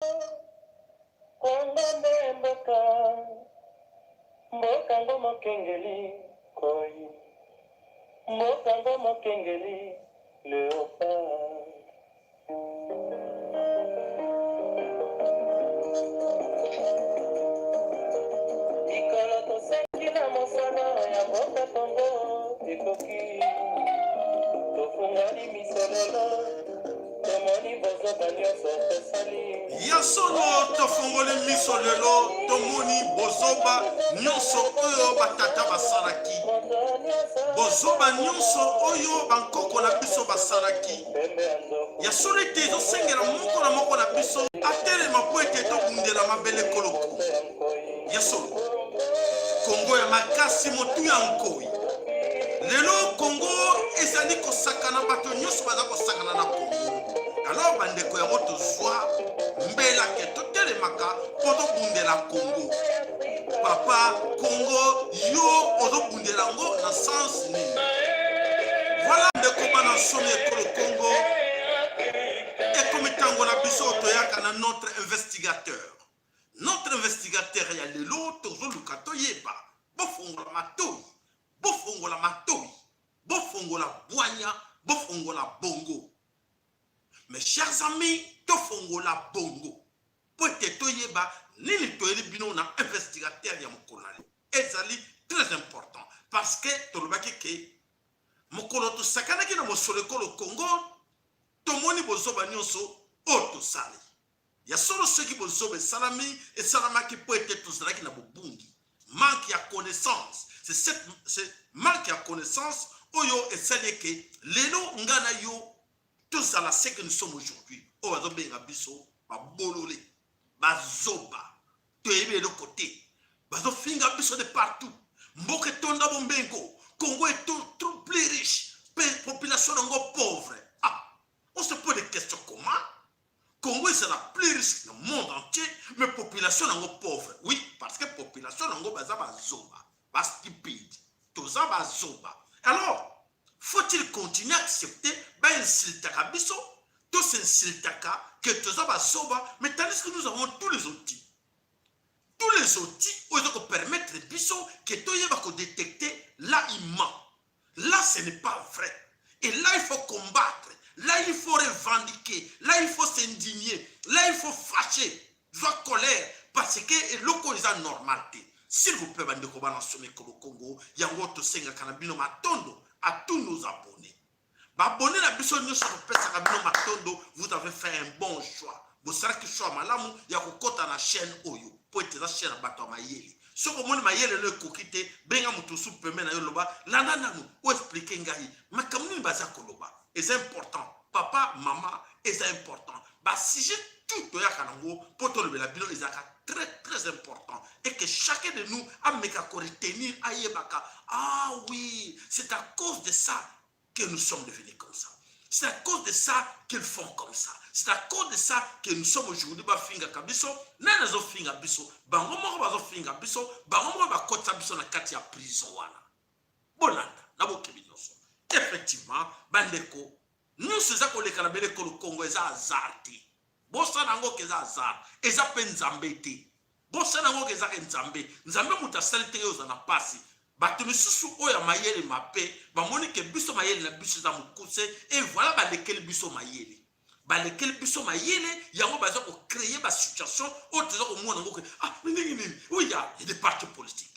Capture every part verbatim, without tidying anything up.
Kongo nde mboka, mboka ngo mokengeli, koi. Mboka ngo mokengeli, Léopard. Mikolo tosengi na mosala ya mboka Kongo ekoki. Tofungani miso lelo, tomoni bozoba nyonso tosali. Ya solo, tofongoli miso lelo, tomoni bozoba nyonso oyo batata basalaki. Bozoba nyonso oyo bankoko na biso basalaki. Ya solo ete ezosengela moko na moko na biso atelema mpo ete tobundela mabele koloko. Ya solo, Kongo ya makasi, motu ya nkoi. Lelo Kongo ezali kosakana, bato nyonso baza kosakana na Kongo. Alors bandeko, yango tozwa mbela ke totelemaka mpo tobundela Kongo. Papa, Kongo, yo ozobundela yango na sens nini? Voilà ndeko, bana nsomi ekolo Kongo, ekomi ntango na biso toyaka na notre investigateur. Notre investigateur ya lelo, tozoluka toyeba. Bofongola matoi, bofongola matoi, bofongola bwanya, bofongola bongo. Mes chers amis, tofongola bongo mpo ete toyeba nini toyeli bino na investigateur ya mokolo na lelo. Ezali très important parce que tolobaki ke mokolo tosakanaki na mosolo ekolo Kongo, tomoni bozoba nyonso oyo tosali. Ya solo, soki bozoba esalami, esalamaki mpo ete tozalaki na bobungi, manque ya connaissance. C'est cette, c'est manque ya connaissance oyo esali eke lelo nga na yo tozala ce que nous sommes aujourd'hui. Oyo bazobenga biso babolole, bazoba, toyebi eloko te. Bazofinga biso de partout. Mboka etonda bomengo. Congo est trop, trop plus riche. Pe population na yango pauvre. Ah, on se pose des questions comment Congo ezala plus riche na monde entier, mais population na yango pauvre. Oui, parce que population na yango baza bazoba, ba stupide. Toza bazoba. Alors, faut-il continuer à accepter ba insultaka biso, to s'insultaka que toza bazoba, mais tandis que nous avons tous les outils. Tous les outils oyo eza kopermettre biso que toyeba kodétecter là il ment. Là, ce n'est pas vrai. Et là, il faut combattre. Là, il faut revendiquer. Là, il faut s'indigner. Là, il faut fâcher. Zwa colère. Parce que eloko eza normal te. S'il vous plaît, bandeko, bana nsomi ekolo Kongo, yango tosengaka na bino matondo à tous nos abonnés. Baabonné na biso nyonso, topesaka bino matondo, vous avez fait un bon choix. Bosalaki choix malamu ya kokota na chaîne oyo, mpo ete eza chaîne ya bato ya mayele. Soki omoni mayele no ekoki te, benga moto mosusu pembeni na yo, loba: "Landa nanu, o expliquer ngai makambo nini baza koloba." Eza important. Papa, mama, eza important. Ba sujet tout toyaka na yango mpo tolobela bino, ezalaka très, très important. Et que chacun de nous ameka ko retenir, ayebaka: "Ah oui, c'est à cause de ça que nous sommes devenus comme ça. C'est à cause de ça qu'ils font comme ça. C'est à cause de ça que nous sommes aujourd'hui." Bafingaka biso, nani azofinga biso? Bango moko bazofinga biso, bango moko bakotisa biso na kati ya prison wana. Bolanda, na bokebi nyonso. Effectivement, bandeko, nyonso eza koleka na bele ekolo Kongo eza hasard te. Bosana yango ke eza hasard, eza mpe Nzambe te. Bosana yango ke eza ke Nzambe. Nzambe moto asali te yo ozala na mpasi. Bato misusu oyo ya mayele mabe, bamoni ke biso mayele na biso eza mokuse, et voilà, balekeli biso mayele. Balekeli biso mayele, yango baza kocréer ba situation oyo toza komona yango ke, ah, mais ndenge nini? Oui, il y a, il y a des partis politiques.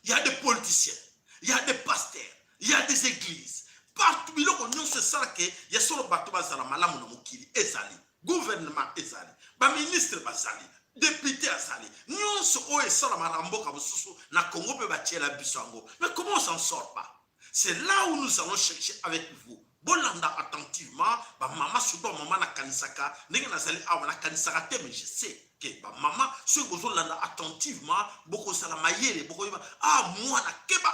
Il y a des politiciens, il y a des pasteurs, il y a des églises. Partout, biloko nyonso esalaka ya solo bato bazala malamu na mokili ezali. Gouvernement ezali. Ba ministres bazali. Député azali. Nyonso oyo esalama na mboka mosusu na Congo mpe batiela biso yango. Mais comment on s'en sort pas? C'est là où nous allons chercher avec vous. Bolanda attentivement, ba mama, surtout ba mama, nakanisaka, ndenge nazali awa, nakanisaka te, mais je sais que ba mama, soki bozolanda attentivement, bokozala mayele, bokoyeba, ah, mwana, keba,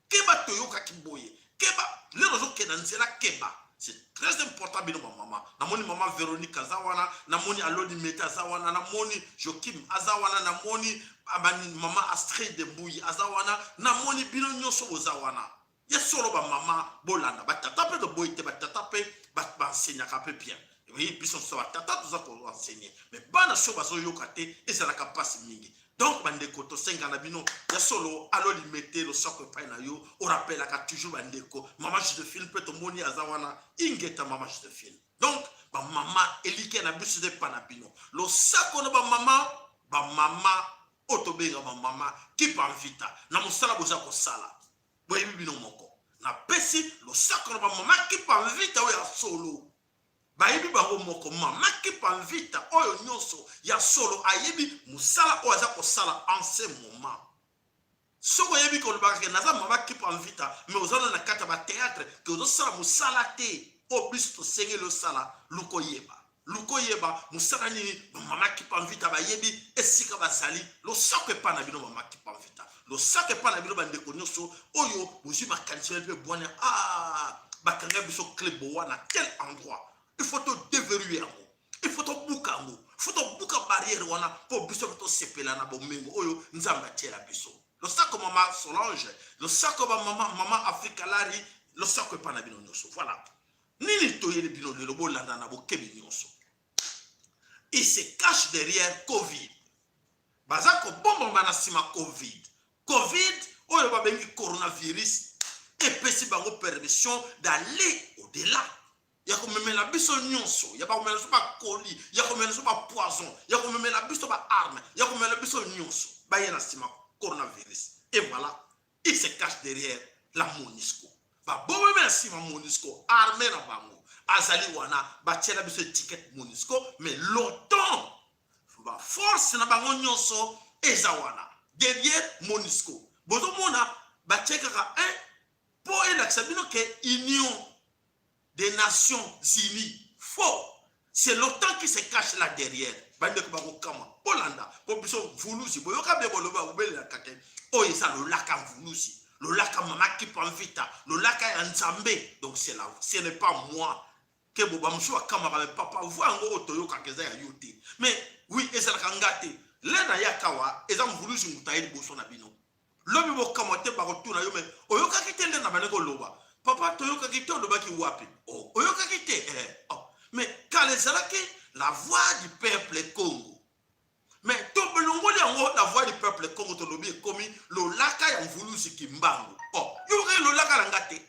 keba, toyokaki boye, keba, lelo ozokenda nzela, keba. C'est très important, bino ba mama. Namoni mama Véronique aza wana, namoni Aloni Meta aza wana, namoni Joachim aza wana, namoni, ah, bani, mama Astrid Mbuyi aza wana, namoni bino nyonso boza wana. Ya solo, ba mama, bolanda. Ba tata mpe toboyi te, ba tata mpe ba, ba enseignaka mpe bien. Oui, biso mosusu batata toza ko enseigner, mais bana soki bazoyoka te, ezalaka mpasi mingi. Donc bandeko, tosenga na bino ya solo, alo limete losako epai na yo, orapelaka toujours bandeko. Mama Josephine mpe tomoni aza wana, ingeta Mama Josephine. Donc bamama, elikya na biso eza epai na bino. Losako na bamama, bamama oyo tobenga bamama Kimpa Vita, na mosala boza kosala, boyebi bino moko. Napesi losako na bamama Kimpa Vita oyo ya solo. Bayebi bango moko, mama Kimpa Vita oyo nyonso ya solo ayebi mosala oyo aza kosala en ce moment. Soki oyebi kolobaka ke naza mama Kimpa Vita, mais oza na kati ya ba théâtre, ke ozosala mosala te oyo biso tosengeli osala, luka oyeba. Luka oyeba mosala nini bamama Kimpa Vita bayebi, esika bazali. Losako epai na bino mama Kimpa Vita, losako epai na bino bandeko nyonso oyo bozwi makanisi mpe bwana, ah, bakanga biso clé boa na tel endroit. Il faut to déverrouiller yango, il faut tobuka yango, il faut tobuka barrière wana mpo biso mpe tosepela na bomengo oyo Nzambe atiela biso. Losako mama Solange, losako ba mama, mama Africa Lari, losako epai na bino nyonso. Voilà. Nini toyeli bino lelo, bolanda na bokebi nyonso. Il se cache derrière covid. Baza kobombama na nsima covid. Covid oyo babengi coronavirus epesi bango permission d'aller au-delà, ya komemela biso nyonso, ya komemela biso ba colis, ya komemela biso ba poison, ya komemela biso ba arme, ya komemela biso nyonso. Baye na nsima coronavirus. Et voilà, il se cache derrière la MONUSCO. Babomami na nsima MONUSCO, armée na bango azali wana, batiela biso étiquette MONUSCO, mais l'OTAN, ba force na bango nyonso eza wana derrière MONUSCO. Bozomona, batie kaka un mpo elakisa bino ke Union des Nations Unies. Faux. C'est l'OTAN qui se cache là derrière. Bandeko, bakokamwa. Bolanda, mpo biso mvuluzi, boyoka bien boloba, obelelaka ke oyo eza lolaka mvuluzi, lolaka mama Kimpa Vita, lolaka ya Nzambe. Donc c'est là, ce n'est pas moi. Ke bo, bamosusu bakamwaka, mais papa, voix yango oyo toyokaka eza ya yo te. Mais oui, ezalaka nga te. L'heure nayaka awa, eza mvuluzi moto aye liboso na bino. Lobi bokamwa te, bakotuna yo, mais oyokaki te nde nabandaki koloba? Papa, toyokaki te, olobaki wapi? Oh, oyokaki te? Eh, oh. Mais kala ezalaki la voix du peuple Congo. Mais tolongoli yango la voix du peuple Congo, tolobi ekomi lolaka ya mvuluzi Kimbangu. Oh, yo ke lolaka na nga te.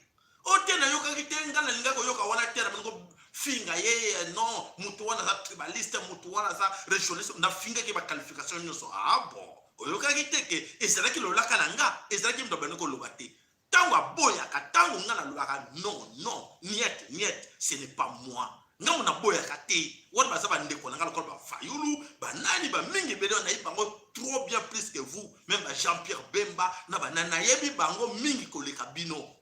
Oyo te, nayokaki te, nga nalingaki koyoka wana te, nabandaki kofinga ye, eh, non, moto wana aza tribaliste, moto wana aza régionaliste, nafingaki ba qualification nyonso. Ah bon? Oyokaki te ke ezalaki lolaka na nga? Ezalaki moto abandaki koloba te. Ntango aboyaka, ntango nga nalobaka non, non, niet, niet, ce n'est pas moi. Ngai naboyaka te. Wana baza bandeko na ngai lokola ba Fayulu, banani, bamingi ebele wana nayebi bango trop bien plus que vous. Même ba Jean-Pierre Bemba, na banani nayebi bango mingi koleka bino.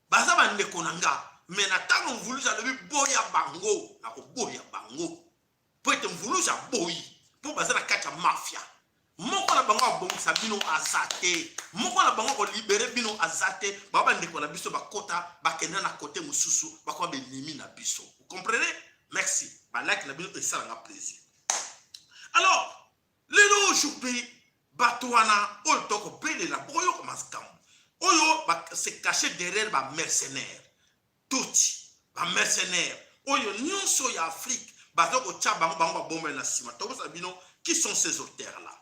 Baza bandeko na nga. Mais na ntango mvuluzi alobi boya bango, nakoboya bango. Mpo ete mvuluzi aboyi. Mpo baza na kati ya mafia. Moko na bango abongisa bino aza te. Moko na bango akolibere bino aza te. Ba bandeko na biso bakota, bakenda na côté mosusu, bakoma ba ennemis na biso. Vous comprenez? Merci. Ba like na bino esala nga plaisir. Alors, lelo aujourd'hui, bato wana oyo tokobelela, bokoyoka makambo oyo ba se cacher derrière ba mercenaires. Tutsi, ba mercenaires oyo nyonso ya Afrique, baza kotia bango, bango babombe na nsima. Tokosa bino, qui sont ces auteurs-là?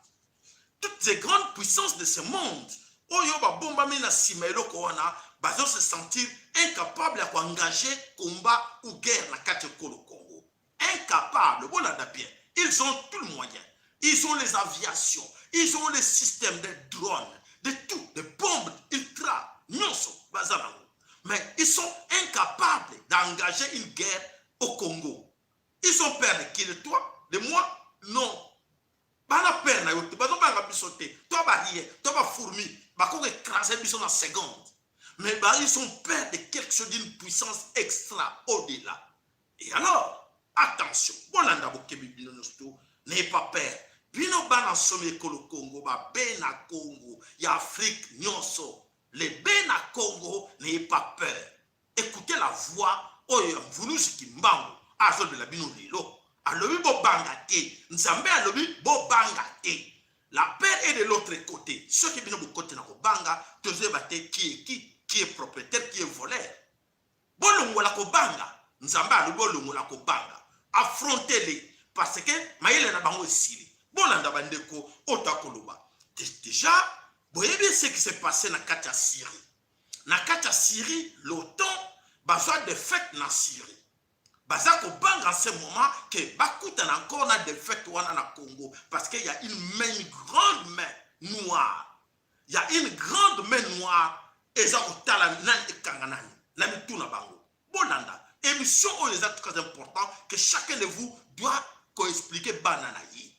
Toutes les grandes puissances de ce monde oyo babombami na nsima eloko wana, bazo se sentir incapables ya koengager combat ou guerre na kati ya ekolo Congo. Incapables, bolanda bien. Ils ont tout le moyen. Ils ont les aviations, ils ont les systèmes de drones, de tout, des bombes ultra, nyonso baza nango. Mais ils sont incapables d'engager une guerre au Congo. Ils ont peur de qui? De toi? De moi? Non. Baza peur na yo te, bazobanga biso te. Toi ba rien, toi ba fourmi, bakoki écraser biso na seconde. Mais ba, ils ont peur de quelque chose, d'une puissance extra, au-delà. Et alors, attention, bolanda bokebi bino nyonso, n'ayez pas peur. Bino bana nsomi ekolo Congo, ba Bena Congo ya Afrique nyonso, les Bena Congo, n'ayez pas peur. Écoutez la voix oyo ya mvuluzi Kimbangu azolobela bino lelo. Alobi bobanga te. Nzambe alobi bobanga te. La peur est de l'autre côté. Soki bino bokoti na kobanga, tozoyeba te qui est qui, qui est propriétaire, qui est voleur. Bolongola kobanga. Nzambe alobi bolongola kobanga. Affrontez-les, parce que mayele na bango esili. Bolanda bandeko oyo ta koloba. Dé- Déjà, boyebi ce qui s'est passé na kati ya Syrie. Na kati ya Syrie, l'OTAN bazwa défaite na Syrie. Baza kobanga en ce moment que bakutana encore na défaite wana na Congo, parce qu'il y a une main, une grande main noire. Il y a une grande main noire eza kotala nani ekanga nani na mitu na bango. Bolanda émission oyo, eza très important que chacun de vous doit ko expliquer bana na ye,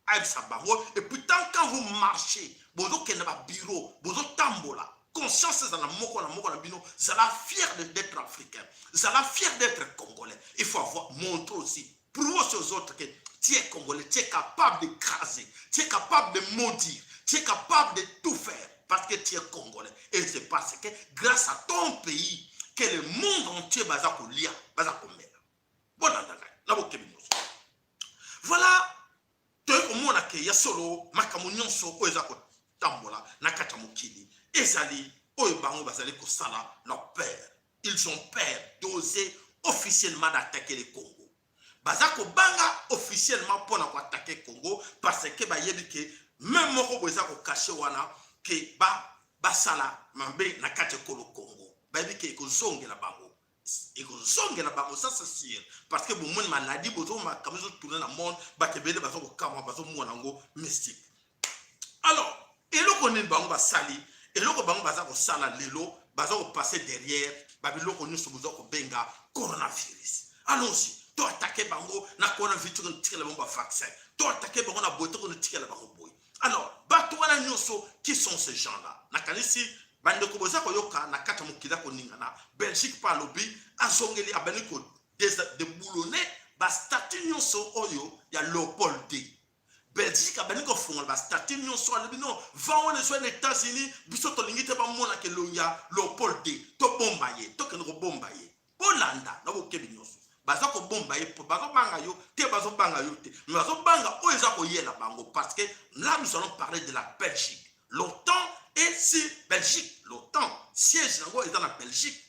ayebisa bango. Et puis tant quand vous marchez, bozokenda ba bureau, bozotambola, conscience ezala moko na moko na bino. Zala fier de- d'être africain, zala fier d'être congolais. Il faut avoir montre aussi, prouve aux autres que tu es congolais, tu es capable de craser, tu es capable de maudire, tu es capable de tout faire parce que tu es congolais. Et c'est parce que grâce à ton pays que le monde entier baza kolia, baza komela. Bolanda ngai na bokebi nyonso. Voilà, toye komona que ya solo makambo nyonso oyo eza kotambola na kati ya mokili ezali oyo bango bazali kosala na peur. Ils ont peur d'oser officiellement d'attaquer le Congo. Baza kobanga officiellement mpo na koattaquer Congo, parce que bayebi que même moko boye eza kocacher wana que ba basala mabe na kati ya ekolo Congo. Bayebi que ekozongela bango, ekozongela bango, ça c'est sûr, parce que bomoni maladie bozo makambo ezo tourner na monde, bato ebele baza kokamwa, bazomona yango mystique. Alors, eloko nini bango basali? Eloko bango baza kosala lelo, baza kopasser derrière babiloko nyonso boza kobenga coronavirus. Allons-y, to attaquer bango na coronavirus, tokende tikela bango bavaccin, to attaquer bango na boye, tokende tikela bango boye. Alors bato wana nyonso, qui sont ces gens-là? Nakanisi bandeko boza koyoka na kati ya mokili ya koningana, Belgique mpe alobi, azongeli, abandi ko dés- déboulonner bastatut nyonso oyo ya Léopold deux. Belgique abandi kofungola bastatut nyonso, alobi non, va wana ezwa na États-Unis, biso tolingi te bamona ke longi ya Léopold deux, tobomba ye, tokende kobomba ye. Bolanda na bokebi nyonso. Baza kobomba ye mpo bazobanga yo te, bazobanga yo te, mais bazobanga oyo eza koyela bango, parce que là nous allons parler de la Belgique. L'OTAN est sur Belgique. L'OTAN, siège na yango eza na Belgique.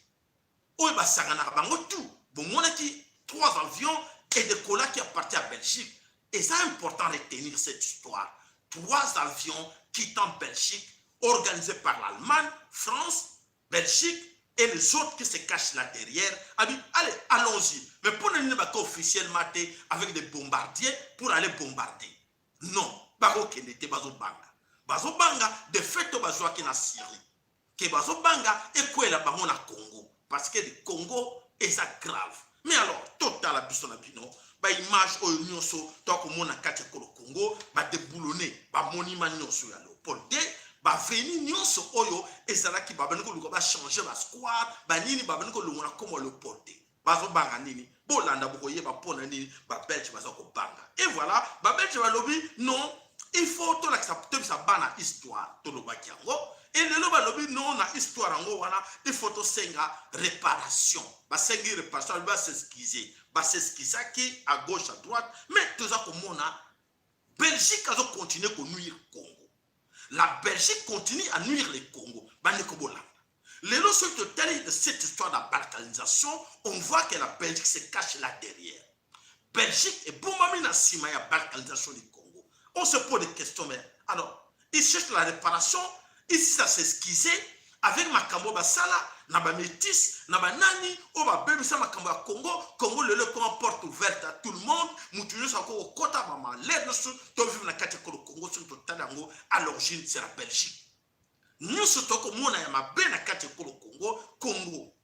Oyo basanganaka bango tout. Bomonaki trois avions et décollaki à partir ya Belgique. Eza important retenir cette histoire. Trois avions quittant Belgique, organisés par l'Allemagne, France, Belgique et les autres qui se cachent là derrière. Abi, allez, allons-y. Mais mpo na nini bake officiellement te avec des bombardiers pour aller bombarder? Non, bakokende te, bazobanga. Bazobanga défaite oyo bazwaki na Syrie, que bazobanga ekwela bango na Congo, parce que le Congo eza grave. Mais alors totala biso na bino, baimage oyo nyonso tokomona kati ya ekolo Congo, badéboulonner bamonima nyonso ya Léopold deux, baavenue nyonso oyo ezalaki, babandi koluka bachanger basquare, banini, babandi kolongola nkombo ya Léopold deux. Bazobanga nini? Bolanda, bokoyeba mpo na nini Babelge baza kobanga. Et voilà, Babelge balobi non, il faut tolakisa, toyebisa bana histoire, tolobaki yango. Et lelo balobi non, na histoire yango wana il faut tosenga réparation. Basengi réparation, balobi bas'excuser. Bas'excusaki à gauche, à droite, mais toza komona Belgique azo continuer konuire Congo. La Belgique continue à nuire le Congo. Bandeko, bolanda. Lelo soki totali de cette histoire de la balkanisation, on voit que la Belgique se cache là derrière. Belgique ebombami na nsima ya balkanisation du Congo. On se pose des questions, mais alors, ils cherchent la réparation, ils cherchent à s'excuser avec makambo basala na ba métis, na banani oyo babebisa makambo ya Congo. Congo lelo ekoma porte ouverte à tout le monde, mutu nyonso akoki kokota, ba malheur nyonso to vivre na kati ya ekolo Congo, soki totali yango à l'origine c'est la Belgique. Nyonso tokomona ya mabe na kati ya ekolo Congo, Congo,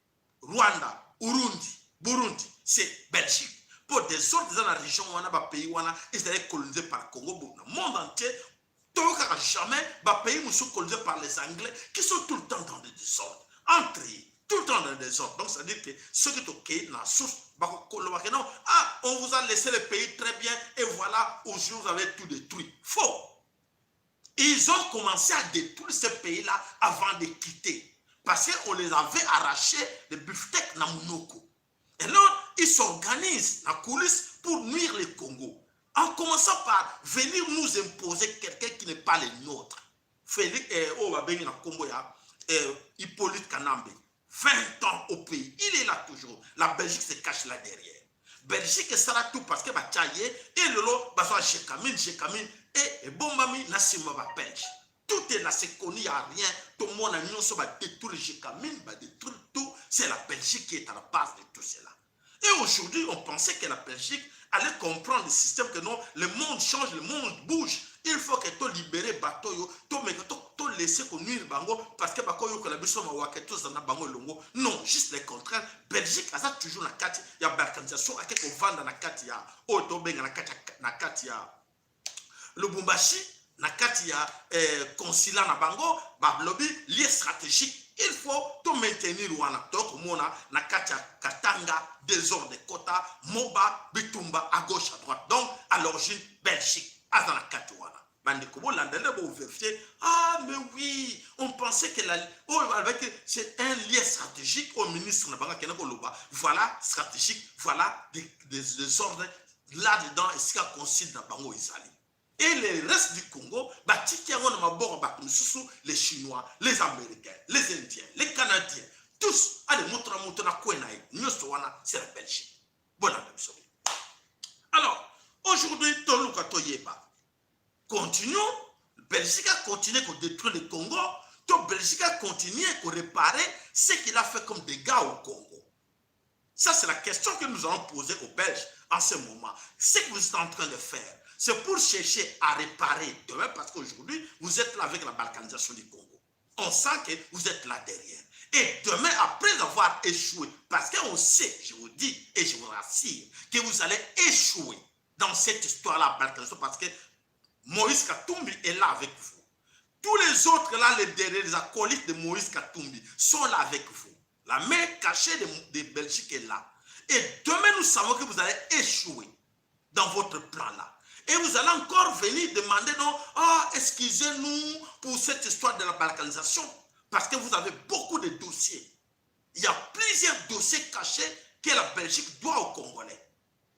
Rwanda, Urundi, Burundi, c'est Belgique. Mpo désordre eza na région wana, ba pays wana ezali colonisé par Congo. Bon, na monde entier toyokaka jamais ba pays mosusu colonisé par les Anglais qui sont tout le temps dans le désordre entre eux, tout le temps dans le désordre. Donc ça veut dire que soki tokei na source, bakokolobaka non, ah, on vous a laissé le pays très bien et voilà aujourd'hui vous avez tout détruit. Faux. Ils ont commencé à détruire ce pays-là avant de quitter. Parce qu'on les avait arraché le beefsteak na munoko. Et là, ils s'organisent en coulisses pour nuire le Congo. En commençant par venir nous imposer quelqu'un qui n'est pas le nôtre. Félix, euh, oyo babengi na nkombo ya, euh, Hippolyte Kanambe. Vingt ans au pays. Il est là toujours. La Belgique se cache là derrière. Belgique esala tout parce que batia ye, et lelo bazo gécamine, gécamine, et ebombami na nsima ba Belge. Tout est là, c'est connu, y a rien. Tout le monde a nyonso ba détruit gécamine, ba détruit tout. C'est la Belgique qui est à la base de tout cela. Et aujourd'hui, on pensait que la Belgique allait comprendre le système, que non, le monde change, le monde bouge. Il faut que to libérer bato yo, to meka to, to laisser ko nuire bango, parce que bako yokola biso mawa que toza na bango elongo. Non, juste le contraire. Belgique aza toujours na kati ya balkanisation, ake kovanda na kati ya oyo to benga na kati ya, na kati ya Lubumbashi, na kati ya eh, consulat na bango, balobi lieu stratégique. Il faut to maintenir wana, to komona na kati ya Katanga désordre ekota, Moba, bitumba à gauche, à droite. Donc à l'origine Belgique aza na kati wana. Bandeko, bolanda nde bo vérifier. Ah mais oui, on pensait que la, oh, avec, c'est un lieu stratégique. Au ministre na bango akenda koloba, voilà, stratégique, voilà des, des, des ordres là-dedans, esika consul na bango ezali. Et le reste du Congo batiki yango na maboko ya bato mosusu, les Chinois, les Américains, les Indiens, les Canadiens, tous. Allez, moto na moto na coin na ye, nyonso wana c'est la Belgique. Bolanda biso bien. Alors aujourd'hui, toluka toyeba. Continuons. Belgique a continué de détruire le Congo. To Belgique a continué de réparer ce qu'il a fait comme dégâts au Congo. Ça, c'est la question que nous allons poser aux Belges en ce moment. Ce que vous êtes en train de faire, c'est pour chercher à réparer demain, parce qu'aujourd'hui, vous êtes là avec la balkanisation du Congo. On sent que vous êtes là derrière. Et demain, après avoir échoué, parce qu'on sait, je vous dis et je vous rassure, que vous allez échouer dans cette histoire-là, balkanisation, parce que Moïse Katumbi est là avec vous. Tous les autres là, les derrière, les acolytes de Moïse Katumbi sont là avec vous. La main cachée de, de Belgique est là. Et demain, nous savons que vous allez échouer dans votre plan là. Et vous allez encore venir demander, non, ah, excusez-nous pour cette histoire de la balkanisation. Parce que vous avez beaucoup de dossiers. Il y a plusieurs dossiers cachés que la Belgique doit aux Congolais.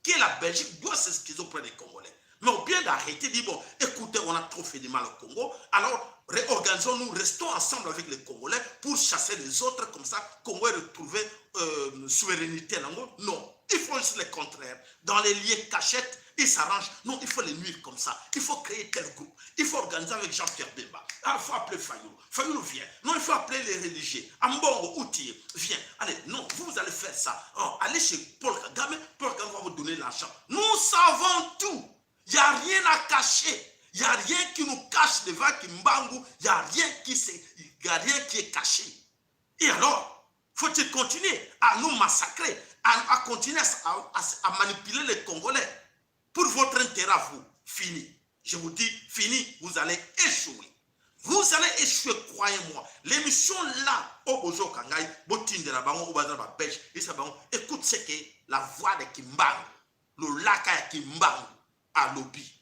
Que la Belgique doit s'excuser auprès des Congolais. Mais au bien d'arrêter, dire, bon, écoutez, on a trop fait de mal au Congo, alors réorganisons-nous, restons ensemble avec les Congolais pour chasser les autres, comme ça, Congo retrouver euh, souveraineté. Non, il faut juste le contraire. Dans les lieux cachettes, ils s'arrangent. Non, il faut les nuire comme ça. Il faut créer tel groupe. Il faut organiser avec Jean-Pierre Bemba. Ah, il faut appeler Fayulu. Fayulu vient. Non, il faut appeler les religieux. Ambongo, Outié, viens. Allez, non, vous, vous allez faire ça. Oh, allez chez Paul Kagame. Paul Kagame va vous donner l'argent. Nous savons tout. Il n'y a rien à cacher. Il n'y a rien qui nous cache devant Kimbangu. Il n'y a rien qui se, il y a rien qui est caché. Et alors, faut-il continuer à nous massacrer, à, à continuer à, à, à manipuler les Congolais pour votre intérêt à vous? Fini. Je vous dis, fini, vous allez échouer. Vous allez échouer, croyez-moi. L'émission là, au Bozo Kangai, Botinde la Bango, au Bazar Belge, et ça, écoute ce que la voix de Kimbangu, le laka ya Kimbangu, alobi.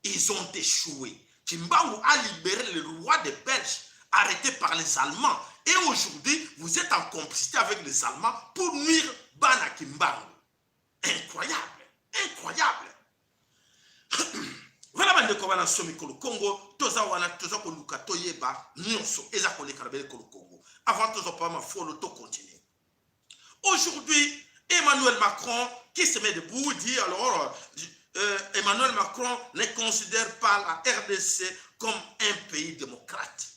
Ils ont échoué. Kimbangu a libéré le roi des Belges, arrêté par les Allemands. Et aujourd'hui, vous êtes en complicité avec les Allemands pour nuire bana Kimbangu. Incroyable. Incroyable. Voilà, bandeko, wana somi kolo Kongo, toza wana, toza koluka toyeba nyonso eza koleka na bele kolo Kongo. Avant, toza pa mafolo, to continuer. Aujourd'hui, Emmanuel Macron qui se met debout dit alors, euh, Emmanuel Macron ne considère pas la R D C comme un pays démocrate.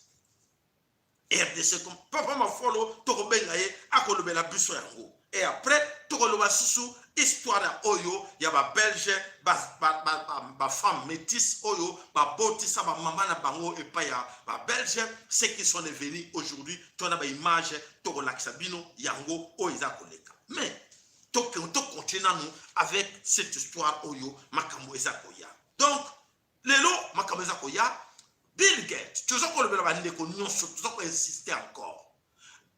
R D C comme Papa Mafolo, tokobenga ye, akolobela biso yango. Et après, tokoloba susu histoire ya oyo ya ba Belge, ba, ba, ba, ba, ba femme métisse oyo babotisa ba mama na bango epai ya ba Belge, ceux qui sont devenus aujourd'hui, tona ba image, tokolakisa bino yango oyo eza koleka. Mais to, to continuer nanu avec cette histoire oyo makambo eza koya. Donc lelo makambo eza koya, Bill Gates, toza kolobela bandeko nyonso, toza ko insister encore.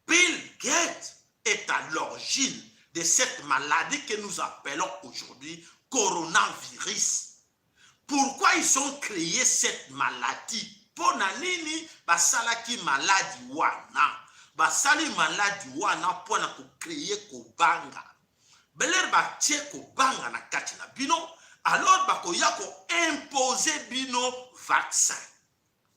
Bill Gates est à l'origine de cette maladie que nous appelons aujourd'hui coronavirus. Pourquoi ils ont créé cette maladie? Pona nini basalaki maladie wana? Basali maladie wana pona ko créer kobanga. Beler batie kobanga na kati na bino, alors bakoya ko imposer bino vaccin.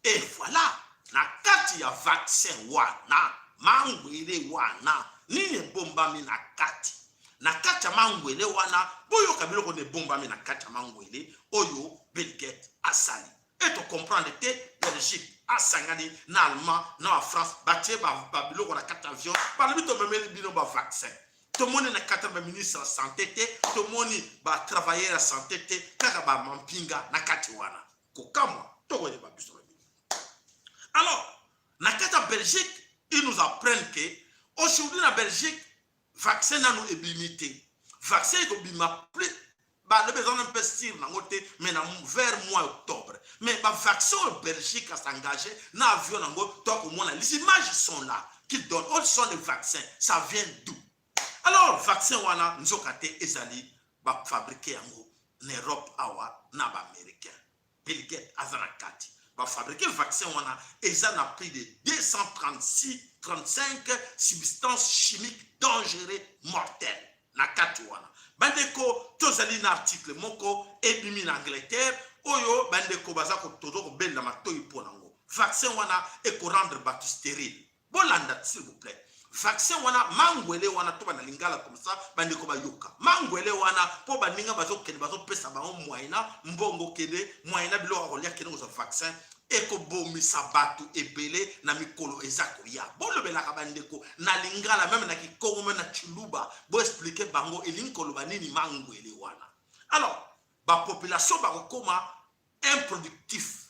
Et voilà, na kati ya vaccin wana, mangwele wana, nini ebombami na kati? Na kati ya mangwele wana, boyoka biloko nde ebombami na kati ya mangwele oyo Bill Gates asali. E to comprendre te, Belgique asangani na Allemand, na France, batie ba, ba biloko na kati ya avion, balobi: "Tomemeli bino ba vaccin." Tomoni na kati ya ba ministre ya santé te, tomoni ba travailleur ya santé te, kaka ba mampinga na kati wana. Kokamwa, tokoyeba biso na bino. Alors, na kati ya Belgique, ils nous apprennent que aujourd'hui na Belgique, vaccin nanu ebimi te. Vaccin ekobima plus, balobi eza na mpe sûr nango te, mais na vers mois octobre. Mais ba vaccin oyo Belgique a s'engager na avion nango, tokomona, les images sont là, qui donnent, où sont les vaccins, ça vient d'où? Alors, vaccin wana, nzoka te, ezali ba fabriquer yango na Europe awa na ba Américains. Bill Gates aza na kati. Ba fabriquer vaccin wana, eza na plus de deux cent trente-six, trente-cinq substances chimiques dangereuses, mortelles na kati wana. Bandeko, tozali na article moko ebimi na Angleterre, oyo bandeko baza ko-, tozo kobela matoyi mpo na yango. Vaccin wana eko rendre bato stérile. Bolanda, s'il vous plaît. Vaccin wana, mangwele wana, to ba na Lingala comme ça, bandeko bayoka. Mangwele wana, mpo baninga bazokende, bazopesa bango moyena, mbongo kende, moyena biloko ya kolia kende kozwa vaccin, ekobomisa bato ebele na mikolo eza koya. Bolobelaka bandeko na Lingala, même na Kikongo, même na Tshiluba, bo expliquer bango elingi koloba nini mangwele wana. Alors, ba population bakokoma improductif.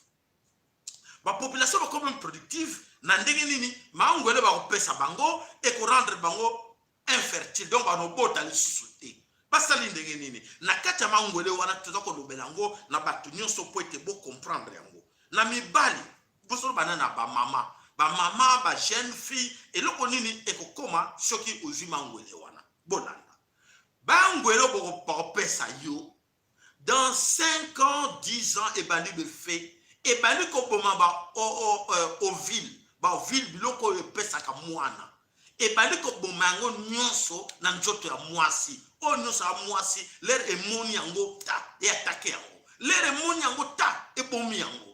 Ba population bakoma improductive na ndenge nini? Mangwele bakopesa bango eko rendre bango infertile, donc banobota lisusu te. Basali ndenge nini? Na kati ya mangwele wana, toza kolobela yango na bato nyonso mpo ete bo comprendre yango. Na mibali, bosolo bana na ba mama, ba mama, ba jeune fille, eloko nini ekokoma soki ozwi mangwele wana? Bolanda. Bangwele boko-, bakopesa yo, dans cinq ans, dix ans, ebandi ba effet, ebandi koboma ba o-, o-, euh, ovule, ba ovule, biloko oyo epesaka mwana. Ebandi koboma yango nyonso na nzoto ya mwasi. Oyo nyonso ya mwasi, l'heure emoni yango, ta, e attaquer yango. L'heure emoni yango, ta, ebomi yango.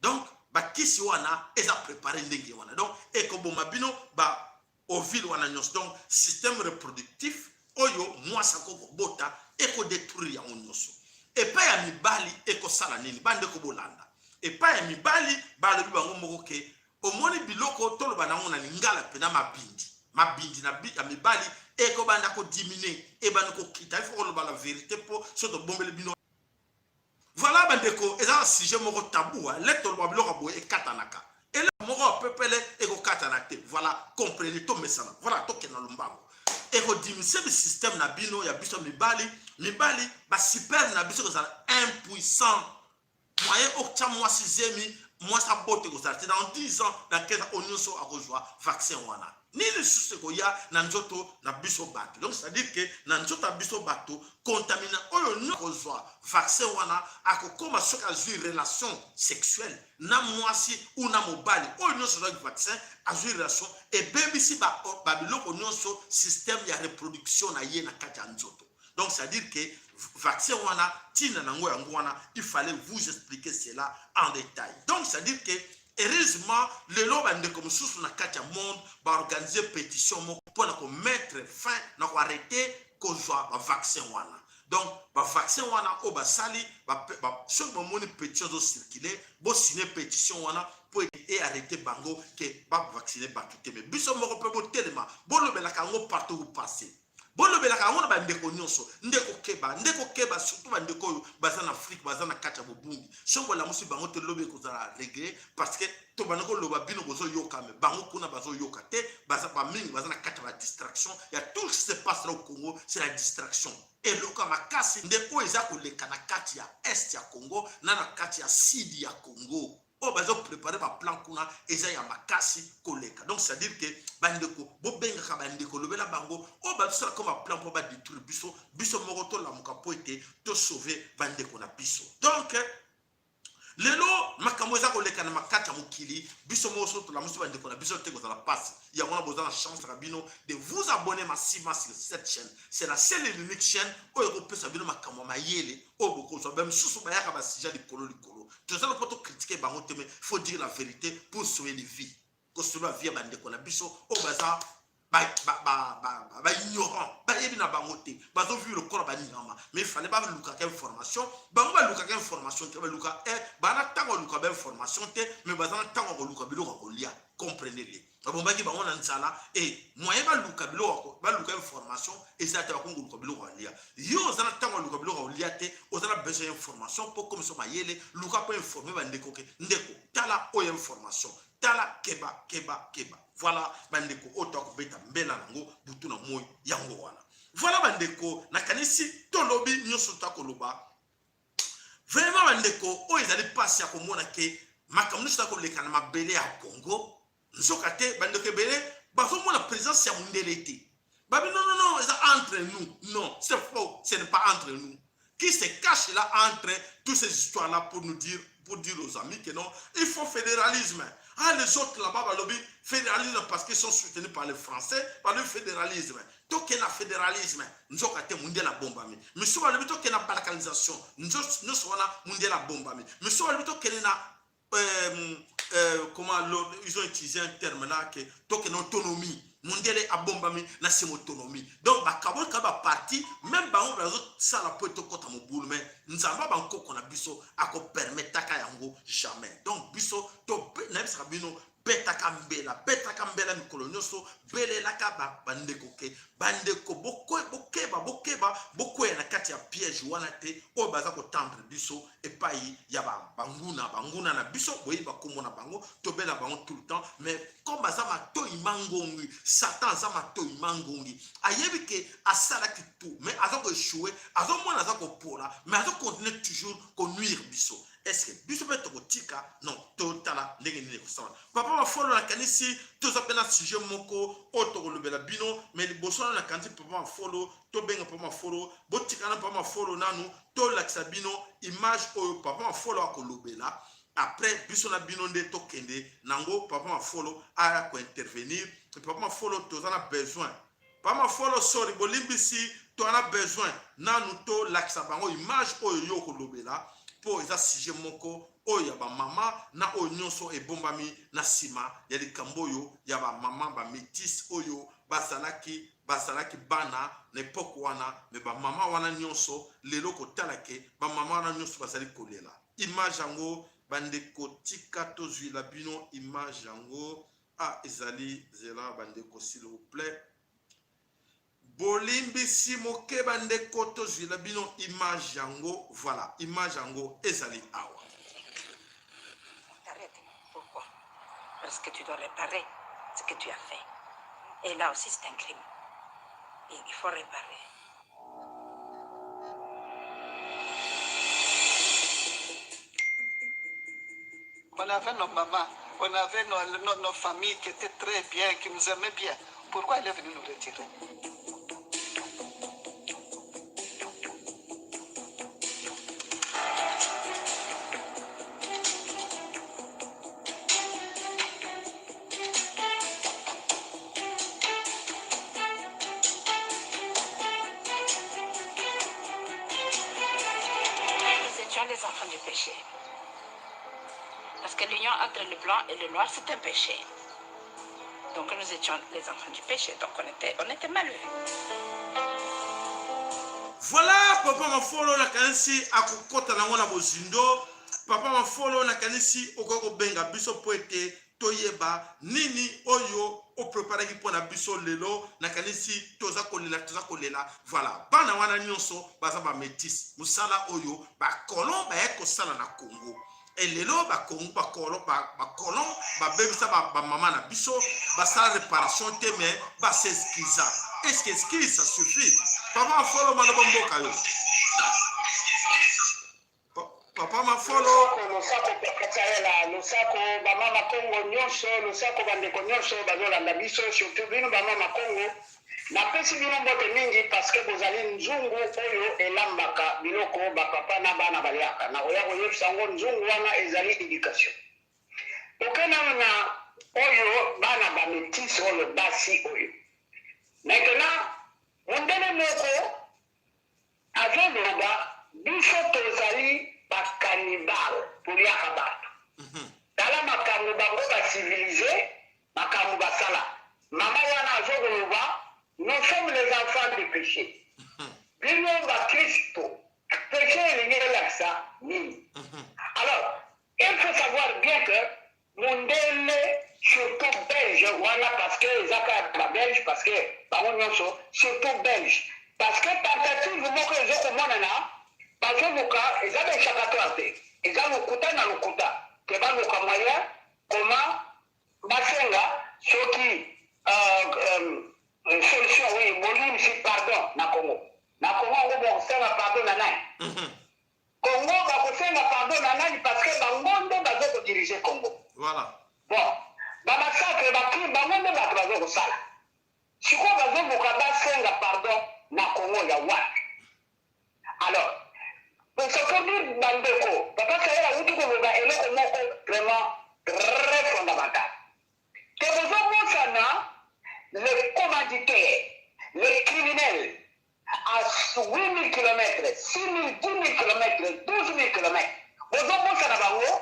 Donc, bakisi wana eza préparer ndenge wana. Donc, ekoboma bino ba ovule wana nyonso. Donc, système reproductif oyo mwasi ako kobota, eko détruire yango nyonso. Epai ya mibali, ekosala nini? Bandeko, bolanda. Epai ya mibali, balobi bango moko ke, omoni biloko, toloba nango na Lingala mpe, na mabindi. Mabindi na bi-, ya mibali, ekobanda ko diminuer, ebanda kokita. Il faut koloba la vérité mpo soki tobombeli bino. Voilà, bandeko, eza na sujet moko tabou, hein. Lelo toloba biloko boye, ekatanaka. Eloko moko ya pepele ekokatana te. Voilà, comprenez, tomesana. Voilà, tokende na lombango. Ekodiminuer système na bino, ya biso mibali. Mibali, ba sperme na biso ekozala impuissant. Moyen otia mwasi zemi, mwasi abota ekozala te. Dans dix ans, dans quinze ans, oyo nyonso akozwa vaccin wana. Nini lisusu ekoya na nzoto na biso bato? Donc, c'est-à-dire que na nzoto na biso bato, contaminant oyo nyonso akozwa vaccin wana, akokoma soki azwi relation sexuelle na mwasi ou na mobali oyo nyonso azwaki vaccin, azwi relation, ebebisi ba, ba biloko nyonso, système ya reproduction na ye na kati ya nzoto. Donc, c'est-à-dire que v-, vaccin wana, ntina na yango yango wana, il fallait vous expliquer cela en détail. Donc, c'est-à-dire que, heureusement, lelo bandeko mosusu na kati ya monde ba organiser pétition moko mpo na ko mettre fin, na ko arrêter kozwa ba vaccin wana. Donc, ba vaccin wana oyo basali, ba pe-, ba, soki bomoni pétition ezo circuler, bo signer pétition wana mpo e arrêter bango que ba vacciner bato te. Mais biso moko mpe botelema, bolobelaka yango partout où vous passez. Bolobelaka yango na bandeko nyonso. Ndeko, keba, ndeko, keba, surtout bandeko oyo baza na Afrique, baza na kati ya bobungi. Soki bolamusi bango te, lobi ekozala regret, parce que tobanda koloba, bino bozoyoka, mais bango kuna bazoyoka te, baza, bamingi baza na kati ya ba distraction. Il y a tout ce qui se passe là au Congo, c'est la distraction. Eloko ya makasi nde oyo eza koleka na kati ya est ya Congo na na kati ya sud ya Congo. Oyo bazo préparer ba plan kuna eza ya makasi koleka. Donc, c'est-à-dire que bandeko, bobengaka bandeko, lobela bango, oyo bazosala comme ba plan mpo ba détruire biso, biso moko tolamuka mpo ete to sauver bandeko na biso. Donc, lelo makambo eza koleka na makati ya mokili, biso moko soki tolamusi bandeko na biso te, ekozala mpasi. Yango wana boza na chance na bino de vous abonner massivement sur cette chaîne. C'est la seule et l'unique chaîne oyo ekopesa bino makambo ya mayele oyo bokozwa. Ba misusu bayaka ba sujet likolo likolo. Toza na mpo to critiquer bango te, mais faut dire la vérité pour sauver les vies. Ko sauver vie ya bandeko na biso oyo baza ba, ba, ba, ba, ba, ba ignorant, bayebi na bango te, bazo vivre lokola ba nyama. Mais fallait balukaka information, bango balukaka information te, baluka, eh, bana ntango baluka ba information te, mais baza na ntango ya koluka biloko ya kolia, comprenez-le. Babombaki bango na nzala, et moyen baluka biloko ya ko-, baluka information, eza te, bakoluka biloko ya kolia. Yo oza na ntango ya koluka biloko ya kolia te, oza na besoin ya information mpo okomisa mayele, luka mpo informer bandeko ke, ndeko, tala oyo information, tala, keba, keba, keba. Voilà, bandeko oyo tokobeta mbela nango butu na moi, yango wana. Voilà, bandeko, nakanisi tolobi nyonso tokoloba. Vraiment, bandeko, oyo ezali mpasi ya komona ke makambo nyonso eza koleka na mabele ya Congo. Nzoka te, bandeko ebele bazomona présence ya mundele te. Babi, non, non, non, eza entre nous. Non, c'est faux, ce n'est pas entre nous. Qui se cache là entre toutes ces histoires-là pour nous dire, pour dire aux amis que non, il faut fédéralisme. Ah, les autres là-bas, balobi fédéralisme parce qu'ils sont soutenus par les Français, par le fédéralisme. Tokende na fédéralisme, nzoka te, mundele abombami. Misusu balobi tokende na balkanisation, nzo-, nyonso wana mundele abombami. Misusu balobi tokende na, euh, euh, comment le, ils ont utilisé un terme là, que tokende na autonomie. Mundele abombami na nsima autonomie. Donc, bakaboli kaka ba parti, même bango bazosala mpo tokota mobulu, mais Nzambe ya bankoko na biso ako permettre kaka yango jamais. Donc, biso to, nayebisaka bino, betaka mbela, betaka mbela mikolo nyonso, belelaka ba, bandeko ke, bandeko, bokwe-, bokeba, bokeba, bokweya na kati ya piège wana te, oyo baza kotendre biso epai ya ba, banguna, banguna na biso, boyebi bakombo na bango, tobela bango tout le temps, mais comme baza matoyi mangongi, Satan aza matoyi mangongi, ayebi ke asalaki tout, mais aza ko échouer, azomona aza kopola, mais azo continuer toujours ko nuire biso. Est-ce que biso mpe tokotika? Non, totala ndenge nini ekosala. Papa Mafolo, nakanisi toza mpe na sujet moko oyo tokolobela bino, mais liboso wana nakanisi Papa Mafolo, tobenga Papa Mafolo, botika na Papa Mafolo nanu, tolakisa bino image oyo Papa Mafolo akolobela. Après, biso na bino nde tokende nango, Papa Mafolo aya ko intervenir. Papa Mafolo, toza na besoin. Papa Mafolo, sorry, bolimbisi, toza na besoin nanu tolakisa bango image oyo yo okolobela, mpo eza sujet moko oyo ya bamama na oyo nyonso ebombami na nsima ya likambo oyo ya bamama, ba métis oyo bazalaki, bazalaki bana na époque wana, mais bamama wana nyonso lelo kotala ke bamama wana nyonso bazali kolela. Image yango, bandeko, tika tozwila bino image yango. Ah, ezali, zela bandeko, s'il vous plaît. Bolimbisi moke bandeko, tozwila bino image yango. Voilà, image yango ezali awa. T'arrêtes. Pourquoi? Parce que tu dois réparer ce que tu as fait. Et là aussi, c'est un crime. Il, il faut réparer. On avait nos mamans, on avait nos, nos, nos familles qui étaient très bien, qui nous aimaient bien. Pourquoi elle est venue nous retirer? Nous étions les enfants du péché. Parce que l'union entre le blanc et le noir, c'est un péché. Donc nous étions les enfants du péché, donc on était, on était malheureux. Voilà, Papa Mafolo, nakanisi akokota nango na bozindo. Papa Mafolo, nakanisi okoki kobenga biso mpo ete toyeba nini oyo o préparaki mpo na biso lelo. Nakanisi toza kolela, toza kolela. Voilà, bana wana nyonso baza ba métis. Mosala oyo ba colon bayaki kosala na Congo. E lelo ba Congo, ba colon, ba, ba colon babebisa ba, ba mama na biso, basala réparation te, mais ba s'excusa. Est-ce que excuse ça suffit? Papa Mafolo, maloba mboka yo. Pa-, Papa Mafolo. Losako, losako, Papa Chaela, losako, bamama Kongo nyonso, losako, bandeko nyonso bazolanda biso, surtout bino bamama Kongo. Napesi bino mbote mingi parce que bozali nzungu oyo elambaka biloko bapapa na bana baliaka. Nakoya koyebisa yango, nzungu wana ezali éducation. Toke nanu na oyo bana ba métis oyo, basi oyo. Maintenant, mundele moko azoloba, biso tozali ba cannibales, toliaka bato. Mhm. Tala makambo bango ba civilisés, makambo basala. Mama wana azokoloba, nyonso, surtout Belge. Parce que tentative moko ezo komonana, bazo luka, eza ba échappatoire te. Eza lukuta na lukuta. Ke ba luka moyen, comment ba senga, soki, euh, euh, solution, oui, bolimbisi, pardon, na Congo. Na Congo, yango bo senga pardon na nani? Mhm. Congo, ba kosenga pardon na nani? Parce que bango nde bazo ko diriger Congo. Voilà. Bon, ba massacre, ba crime, bango nde bato bazo kosala. Sikoyo bazo luka ba senga pardon na Congo ya wapi? Alors, pour se dire, bandeko, Papa Sayela awuti koloba eloko moko vraiment très fondamental. Ke bozo bosana les commanditaires, les criminels à huit mille kilomètres, six mille, dix mille kilomètres, douze mille kilomètres. Bozo bosana bango,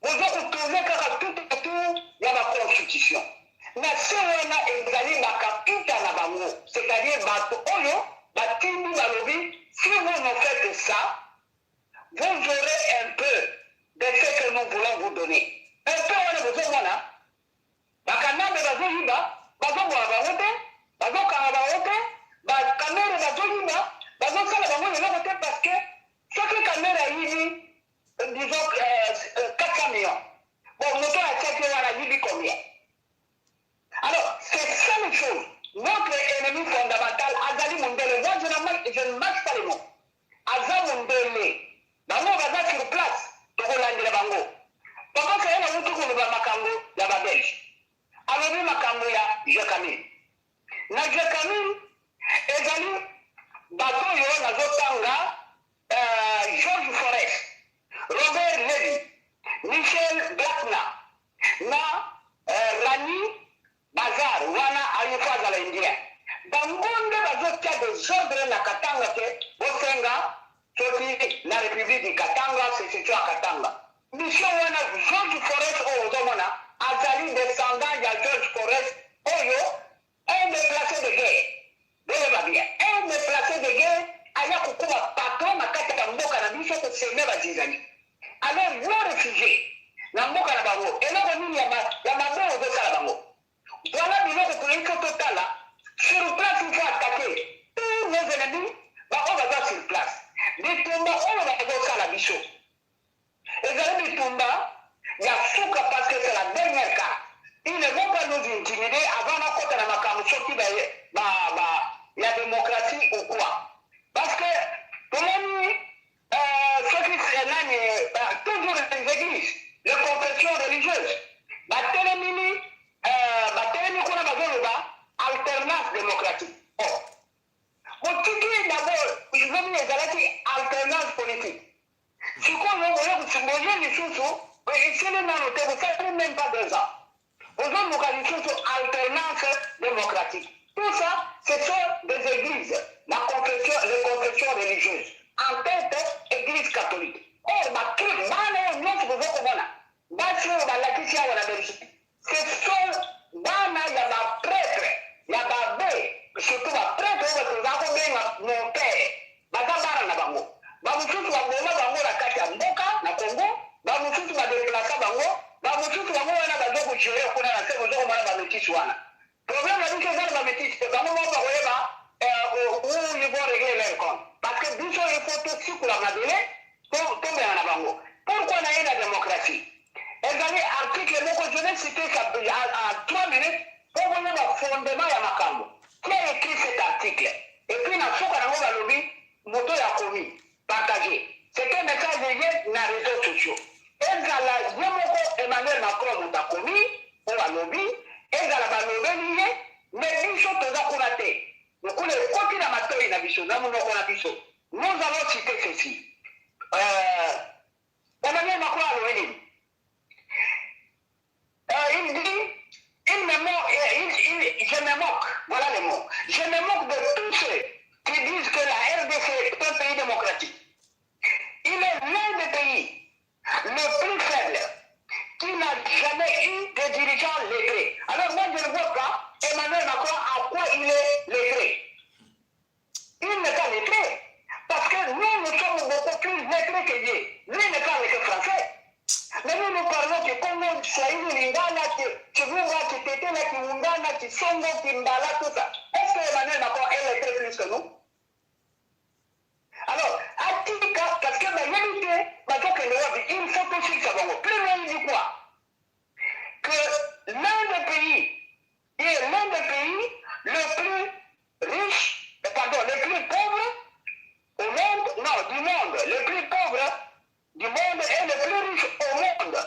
bozo kotourner kaka tout autour ya ba constitution. Na se wana ezali ba kapita na bango, c'est-à-dire bato oyo batindi balobi, si vous nous faites ça, vous aurez un peu de ce que nous voulons vous donner. Un peu wana bozo mona, ba Kanambe bazo yiba, bazo boma bango te, bazo kanga bango te, ba Kamerhe bazo yiba, bazo sala bango eloko te, parce que soki Kamerhe ayibi, euh, disons, euh, euh, quatre cents millions, bon, moto atiaki wana ayibi combien? Alors, c'est ça les choses. Notre ennemi fondamental, azali mundele. Moi, je ne mâche, je ne mâche pas les mots. Aza mundele. Bango baza sur place, tokolandela bango. Papa Sayela awuti koloba makambo ya ba Belge. Alobi makambo ya Jacquemin. Na Jacquemin, ezali bato oyo nazotanga, euh, George Forrest, Robert Levy, Michel Blackner, na, euh, Rani Bazar, wana aye fo azala Indien. Bango nde bazotia desordre na Katanga, ke bosenga soki la République du Katanga, sécession ya Katanga. Mission wana, George Forrest oyo ozomona, azali descendant ya George Forrest oyo un déplacé de guerre. Boyeba bien, un déplacé de guerre aya kokoma patron na kati ya mboka na biso, ko semer ba zizanie. Alors, yo réfugié na mboka na bango, eloko nini ya ma-, ya mabe ozosala bango? Voilà biloko toyei ko totala. Sur place, il faut attaquer tous nos ennemis, baoyo baza sur place. Bitumba oyo bazosala biso, ezali bitumba ya suka, parce que c'est la dernière carte. Ils ne vont pas nous intimider avant nakota na makambo soki ba, ba, ba, ya démocratie ou quoi. Parce que tomoni, euh, soki c'est nani, euh, toujours les églises, les confessions religieuses, batelemi, euh, batelemi kuna bazoloba alternance démocratique. Oh. Botiki d'abord, ils ont mis ezalaki alternance politique. Sikoyo boye kusimboye lisusu, esili nano te, bosali même pas deux ans. Bozoluka lisusu alternance démocratique. Tout ça, ce sont des églises, la confession, les confessions religieuses. En tête, église catholique. Or, ba cri-, bana oyo nyonso bozokomona, basi oyo balakisi awa na Belgique, ce sont bana ya ba prêtres, ya ba abbés, surtout ba prêtres oyo bato baza kobenga mon père. Baza bana na bango. Bamosusu baboma bango na kati ya mboka, na Congo, bamosusu ba déplacer bango, bamosusu bango wana bazo ko gérer kuna na se, bozo komona ba métis wana. Problème na biso eza na ba métis te, bango moko bakoyeba, euh, où ils vont régler leur compte. Parce que biso, il faut tosikola mabele, to-, tobengana bango. Pourquoi naye na démocratie? Ezali article moko, je vais citer ça en, en trois minutes, po boyeba fondement ya makambo. Qui a écrit cet article? Et puis na suka nango balobi, moto ya komi, partager. C'est un message ye na réseaux sociaux. Ezala ye moko Emmanuel Macron moto akomi, oyo alobi, ezala balobeli ye, mais biso toza kuna te. Lokola ekoti na matoyi na biso, na monoko na biso, nous allons citer ceci. Euh, Emmanuel Macron alobi nini? Euh, il dit, il me mo-, euh, il, il, je me moque, voilà le mot. Je me moque de tous ceux qui disent que la R D C est un pays démocratique. Il est l'un des pays le plus faible, qui n'a jamais eu de dirigeant lettré. Alors moi, je ne vois pas Emmanuel Macron à quoi il est lettré. Il n'est pas lettré. Parce que nous, nous sommes beaucoup plus lettrés que lui. Lui ne parle que français. Mais nous, nous parlons Kikongo, Swahili, Lingala, Ki-, Kivuga, Kitetela, Kiungana, Kisongo, Kimbala, tout ça. Est-ce que Emmanuel Macron est lettré plus que nous? Alors, atika, parce que bayebi te bazokende wapi, il faut tosilisa bango. Plus loin, il dit quoi? Que l'un des pays, qui est l'un des pays le plus riche, euh, pardon, le plus pauvre au monde, non, du monde, le plus pauvre du monde et le plus riche au monde.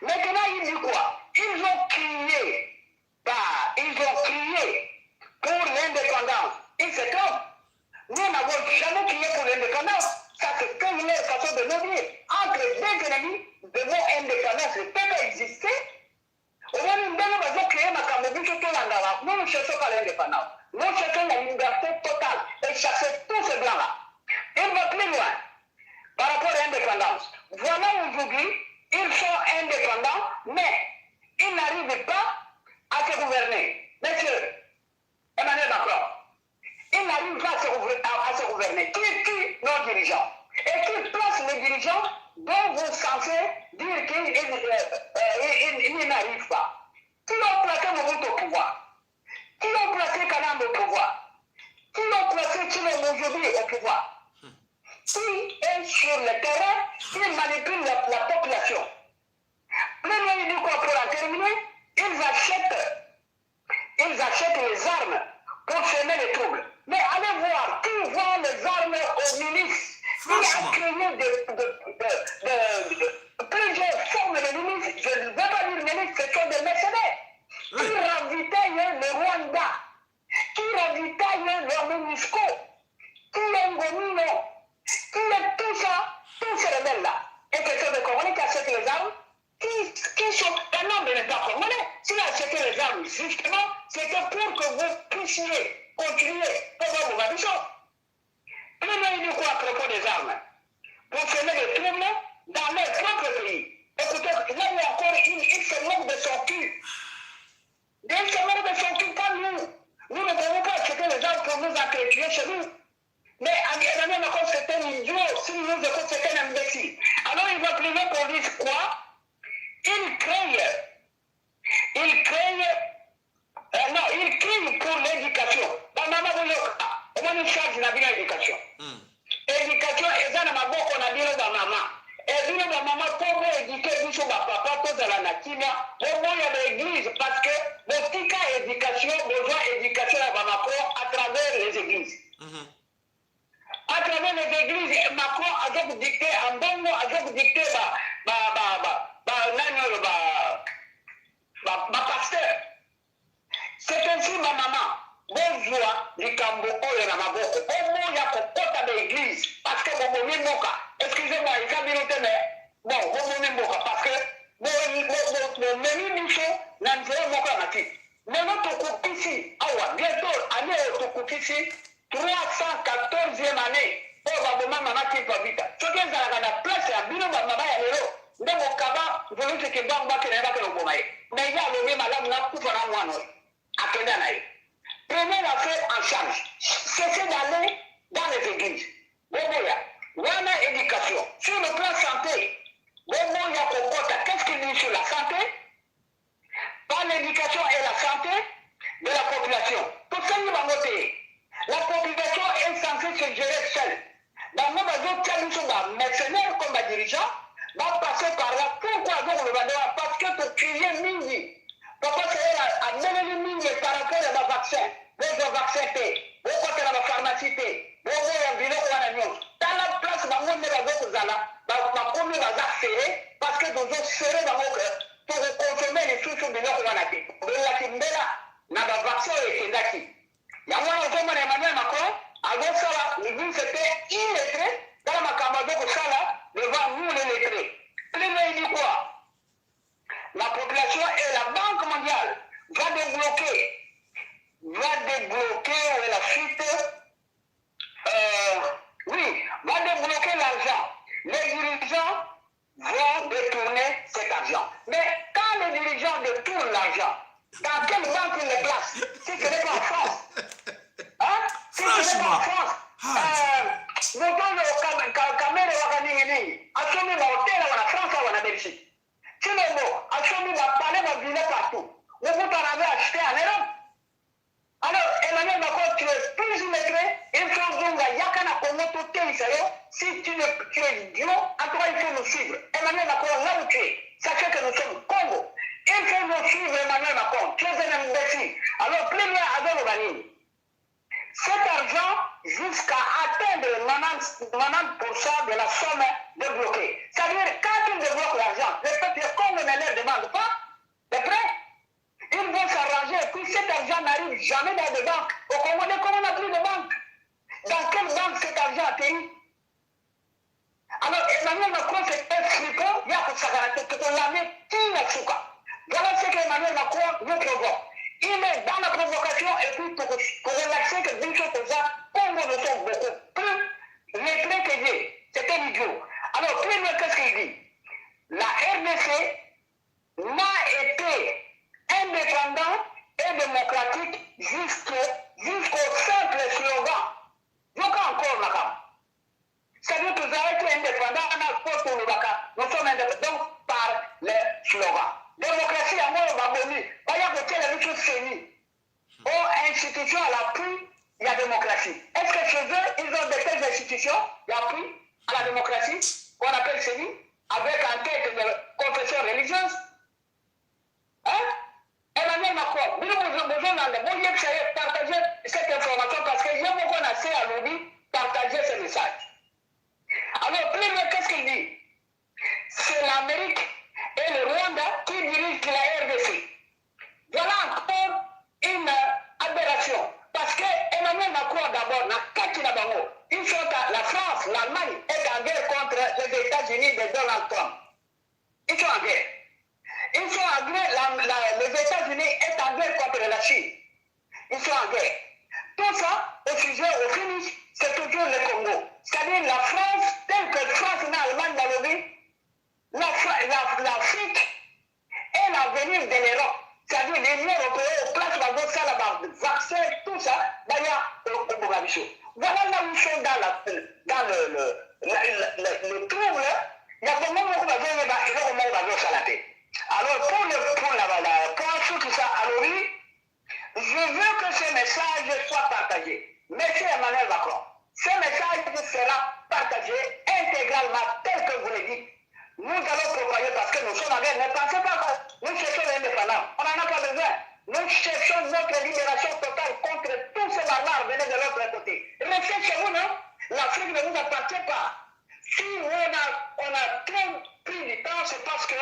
Maintenant, il dit quoi? Ils ont crié, bah, ils ont crié pour l'indépendance. Ils se trompent. Nous n'avons jamais crié pour l'indépendance. Ça, c'est une façon de nous dire. Entre deux ennemis, devons indépendance. Le peuple existait. Omoni ndenge bazo créer makambo, biso tolanda ba. Nous, nous cherchons pas l'indépendance. Nous cherchons la liberté totale et chasser tous ces blancs-là. Il va plus loin par rapport à l'indépendance. Voilà aujourd'hui, ils sont indépendants, mais ils n'arrivent pas à se gouverner. Monsieur Emmanuel Macron, ils n'arrivent pas à se, gouver- à- à se gouverner. Qui tue nos dirigeants? Et qui place les dirigeants dont vous censez dire qu'ils ils, euh, euh, ils- ils- ils n'arrivent pas? Qui ont placé Mobutu au pouvoir? Qui ont placé Kanambe au pouvoir? Qui ont placé Tshilombo aujourd'hui au pouvoir? Qui est sur le terrain? Qui manipule la, la population? Maintenant, il dit quoi pour en terminer? Ils achètent, ils achètent les armes pour semer les troubles. Mais allez voir, qui vend les armes aux milices? Qui a créé de, de, de, de, de plusieurs formes de milices? Je ne veux pas dire milices, ce sont des mercenaires. Qui ravitaillent le Rwanda, qui ravitaillent la MONUSCO, qui est Ngomino, qui est tout ça, tous ces rebelles-là. Et ce sont des Congolais qui achètent les armes, qui, qui sont, un homme n'est pas Congolais. S'il a acheté les armes, justement, c'était pour que vous puissiez continuer pour vous battre. Maintenant, il dit quoi à propos des armes? Pour semer des troubles dans leur propre pays. Écoutez, là, il y a encore une, il se moque de son cul. Mais il se moque de son cul, pas nous. Nous ne devons pas acheter les armes pour nous entretuer chez nous. Mais Emmanuel Macron, c'est un idiot. S'il nous écoute, c'est un imbécile. Alors, il va pleurer pour lui quoi? Il crée, il crée, euh, non, il crie pour l'éducation. Bamama, vous, omoni charge na bino éducation. Éducation eza na maboko na bino bamama. Et bino bamama, po bo éduquer biso bapapa, tozala na kimia, boboya ba église, parce que botika éducation, bozwa éducation ya ba Macron à travers les églises. À travers les églises, Macron azo kudicter mbongo, azo kudicter ba, ba, ba, ba, ba, nani oyo, ba, ba, ba pasteur. C'est ainsi, bamama, bozwa likambo oyo na maboko. Boboya kokota ba église, parce que bobomi mboka. Excusez-moi, eza bino te, mais bon, bobomi mboka, parce que bo- bo- bo- bomemi biso na nzela moko ya matiti. Lelo tokokisi awa, bientôt, année oyo tokokisi trois cent quatorzième année oyo baboma mama Kimpa Vita. Soki ezalaka na place ya bino, bamama ya lelo, nde bokaba Mvuluzi Kimbangu bakende na ye, bakende koboma ye. Mais ye alobi malamu, nakufa na mwana oyo. Akenda na ye. Prenez l'affaire en charge. Cessez d'aller dans les églises. Boboya. Wana éducation. Sur le plan santé, boboya kokota. Qu'est-ce qu'il dit sur la santé? Par l'éducation et la santé de la population. Tosengi bango te. La population est censée se gérer seule. Bango bazotia biso ba mercenaires comme ba dirigeants, ba passer par là. Pourquoi? Donc, le Rwanda, parce que to crier mingi. Papa Seyela abeleli mingi par rapport ya ba vaccin. Bozwa vaccin te, bokota na ba pharmacie te, boboya biloko wana nyonso. Tala place bango nde bazo kozala, ba- bakomi baza serré, parce que tozo serrer bango que toko consommer lisusu biloko wana te. Belaki mbela na ba vaccin oyo ekendaki. Yango wana ozomona Emmanuel Macron azosala, lui, c'était illettré, tala makambo azo kosala devant nous les lettrés. Plus loin, il dit quoi? La population et la Banque mondiale va débloquer, va débloquer, où est la suite? Euh, oui, va débloquer l'argent. Les dirigeants vont détourner cet argent. Mais quand les dirigeants détournent l'argent, dans quelle banque ils le placent? Si ce n'est pas en France. Hein? Si ce n'est pas en France, euh, moto oyo Kam- Ka- Kamerhe waka mingi mingi, asombi ba hôtel wana France, wana Belgique. Tshilombo asombi ba palais, ba villa partout. Mobutu en avait acheté en Europe. Jamais dans des banques. Au Congo, les Congolais n'a plus de banque. Dans quelle banque cet argent atterrit? Alors, Emmanuel Macron, c'est un fripon, il y a que ça, que la mettre qui la souka. Voilà ce qu'Emmanuel Macron nous provoque. Il est dans la provocation et puis pour, pour relaxer que bien sûr que ça, comme nous sommes beaucoup plus lettrés que lui. C'est un idiot. Alors, premièrement, qu'est-ce qu'il dit? La R D C n'a été indépendant et démocratique jusqu'au jusqu'au simple slogan. Donc encore, madame. C'est-à-dire que vous avez été indépendant, on a fort pour le vaca. Nous sommes indépendants donc par les slogans. Démocratie, à moi, on va venir. Pas y a que la lutte CENI. Oh, institution à l'appui, il y a démocratie. Est-ce que chez eux, ils ont de telles institutions d'appui à la démocratie, qu'on appelle CENI, avec en tête le confession religieuse? Hein? Emmanuel Macron, bino bozo- bozolanda, boyebisa ye, partagez cette information parce que ye moko na se alobi, partagez ce message. Alors, premièrement, qu'est-ce qu'il dit? C'est l'Amérique et le Rwanda qui dirigent la R D C. Voilà encore une aberration. Parce que Emmanuel Macron, d'abord, na kati na bango, ils sont à la France, l'Allemagne est en guerre contre les États-Unis de Donald Trump. Ils sont en guerre. Ils sont en guerre, la- la- les États-Unis est en guerre contre la Chine. Ils sont en guerre. Tout ça, au sujet, au finish, c'est toujours le Congo. C'est-à-dire la France, telle que France, l'Allemagne, l'Allemagne, la Fra- la- l'Afrique est l'avenir de l'Europe. C'est-à-dire l'Union européenne, place bazosala ba vaccin, tout ça, baya au au Mogadiscio. Voilà là où ils sont dans, la, dans le, le, le, le, le, le trouble. Il y a vraiment beaucoup de gens qui vont salate. Alors pour le pour la, la pour ceux qui sont à l'origine, je veux que ce message soit partagé. Monsieur Emmanuel Macron, ce message sera partagé intégralement tel que vous le dites. Nous allons propager parce que nous sommes en guerre. Ne pensez pas que nous cherchons l'indépendance. On n'en a pas besoin. Nous cherchons notre libération totale contre tous ces barbares venus de l'autre côté. Restez chez vous, non? L'Afrique ne vous appartient pas. Si on a, on a trop pris du temps, c'est parce que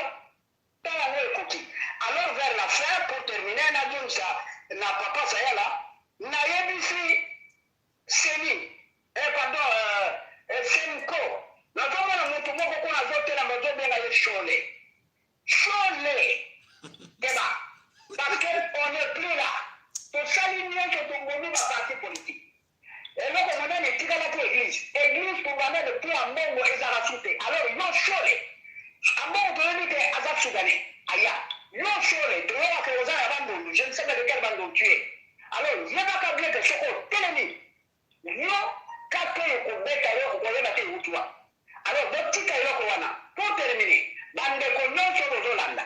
ntango ekoki. Alors vers la fin, pour terminer, na James, na Papa Sayala, nayebisi CENI, eh, pardon, euh, eh, CENCO. Nazomona moto moko kuna azotelama, bazobenga ye Shole. Shole. Keba. Parce que on n'est plus là. Tosali nyonso, tobomi ba parti politique. Eloko monene etikalaki église. Église pour banda depuis Ambongo ezala sute. Alors yo Shole, Ambongo toyebi te aza Soudanais. Aya. Yo Shole, toyokaka oza na Bandundu. Je ne sais pas de quel Bandundu tu es. Alors yebaka bien que soki otelemi, yo kaka oyo kobeta yo, okoyeba te euti wapi. Alors botika eloko wana. Pour terminer, bandeko nyonso bozolanda,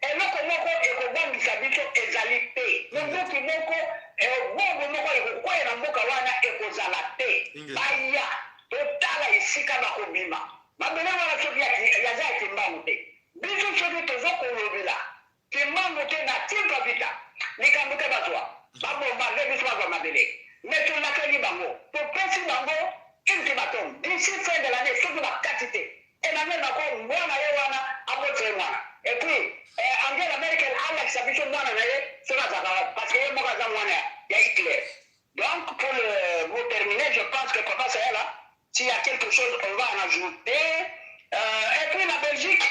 eloko moko ekobangisa biso ezali te. Mobutu moko, eh, bombe moko ekokwea na mboka wana ekozala te. Ingeta. Baya, totala esika bakobima. Mabele wana soki ya ki- yaza ya Kimbangu te. Biso soki tozokolobela Kimbangu te na Kimpa Vita, likambo te bazwa. Babombarde biso, bazwa mabele. Mais tolakeli bango, topesi bango ultimatum. D'ici fin de l'année, soki bakati te, Emmanuel Macron, mwana ye wana, abotisa ye mwana. Et puis, eh, Angela Merkel alakisa biso mwana na ye, soki azalaka wapi, parce que ye moko aza mwana ya, ya Hitler. Donc, pour le, pour terminer, je pense que Papa Sayala, s'il y a quelque chose, on va en ajouter. Euh, et puis la Belgique,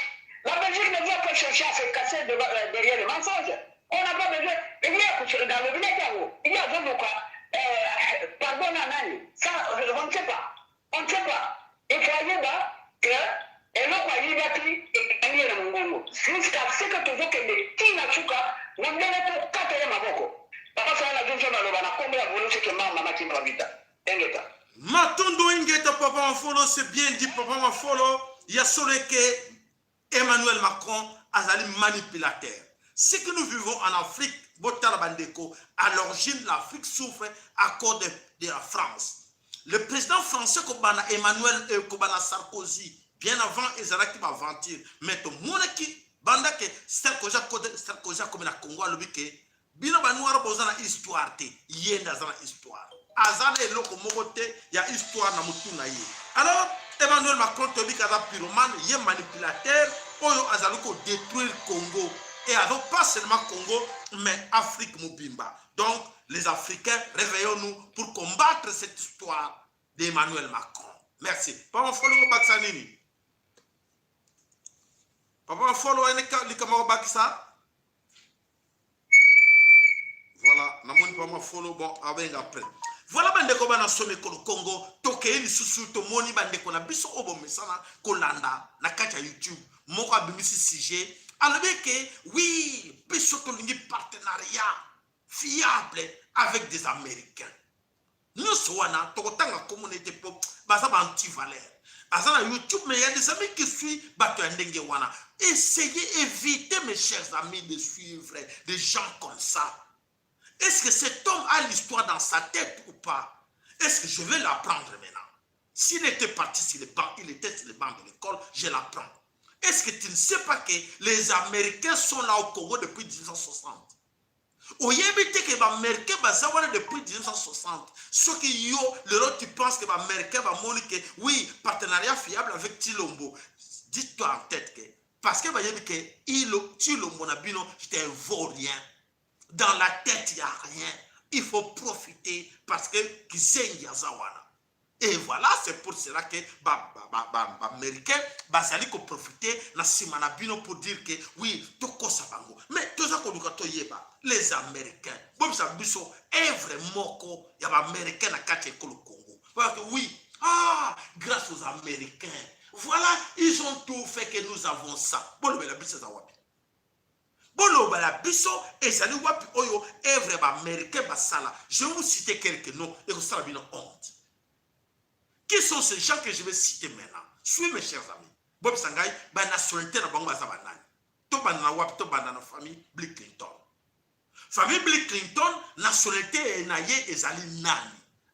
la Belgique ne vient pas chercher à se cacher devant- euh, derrière les mensonges. On n'a pas besoin. Eh bien, dans le village, il y a donc quoi, euh, pardon, nani, ça, on ne sait pas. On ne sait pas. Il faut aller bas que eloko ayibaki ekangi ye na mongongo. Jusqu'à ce que tozokende tii na suka, mundele tokata ye maboko. Papa Sayala, Johnson aloba na kombo ya Bolo Seke, mama, mama Kimpa Vita. Ingeta. Matondo ingeta, Papa Mafolo, c'est bien dit, Papa Mafolo. Ya solo ke Emmanuel Macron azali manipulateur. Ce que nous vivons en Afrique, botala bandeko, à l'origine, l'Afrique souffre à cause de, de la France. Le président français kobanda Emmanuel, euh, kobanda Sarkozy, bien avant, ezalaki ba aventure. Mais tomonaki banda que Sarkozy akomi, Sarkozy akomi na Congo, alobi que bino ba noir boza na histoire te, ye nde aza na histoire. Aza na eloko moko te ya histoire na mutu na ye. Alors, Emmanuel Macron, toyebi que aza pyromane, ye manipulateur, oyo azali ko détruire Congo. Et azo pas seulement Congo, mais Afrique mobimba. Donc, Les Africains, réveillons-nous pour combattre cette histoire d'Emmanuel Macron. Merci. Papa Mafolo, bakisa nini? Papa Mafolo, ene ka-, likambo bakisa? Voilà, namoni Papa Mafolo, bon, abenga après. Voilà, bandeko bana somi ekolo Kongo, tokei lisusu, tomoni bandeko na biso oyo bomesana kolanda na kati ya YouTube. Moko abimisi sujet, alobi que, oui, biso tolingi partenariat fiable avec des Américains. Nyonso wana, tokotanga kombo na ye te po baza ba anti-valeur. Aza na YouTube, mais il y a des amis qui suivent bato ya ndenge wana. Essayez, évitez, mes chers amis, de suivre des gens comme ça. Est-ce que cet homme a l'histoire dans sa tête ou pas? Est-ce que je vais l'apprendre maintenant? S'il était parti sur les bancs, il était sur les bancs de l'école, je l'apprends. Est-ce que tu ne sais pas que les Américains sont là au Congo depuis dix-neuf cent soixante? Oyebi te que ba Américains baza wana depuis dix-neuf cent soixante? Soki yo, lelo, tu penses que ba Américains bamoni que, oui, partenariat fiable avec Tshilombo, dis-toi en tête que, parce que bayebi que Ilo-, Tshilombo na bino, c'est un vaurien. Dans la tête, il y a rien. Il faut profiter parce que kizengi aza wana. Et voilà, c'est pour cela que ba, ba, ba, ba, ba Américains bazali koprofiter na nsima na bino pour dire que, oui, tokosa bango. Mais toza koluka toyeba, les Américains, bobisa biso œuvre moko ya ba Américains na kati ya ekolo Congo. Parce que oui, ah, grâce aux Américains, voilà, ils ont tout fait que nous avons ça. Bolobela biso eza wapi? Bolobela biso ezali wapi oyo œuvre ya ba Américains basala? Je vais vous citer quelques noms, ekosala bino honte. Qui sont ces gens que je vais citer maintenant? Suivez, mes chers amis. Bobisa ngai, ba nationalité na bango baza banani? Tobanda na wapi? Tobanda na famille Bill Clinton. Famille Bill Clinton, nationalité na ye ezali nani?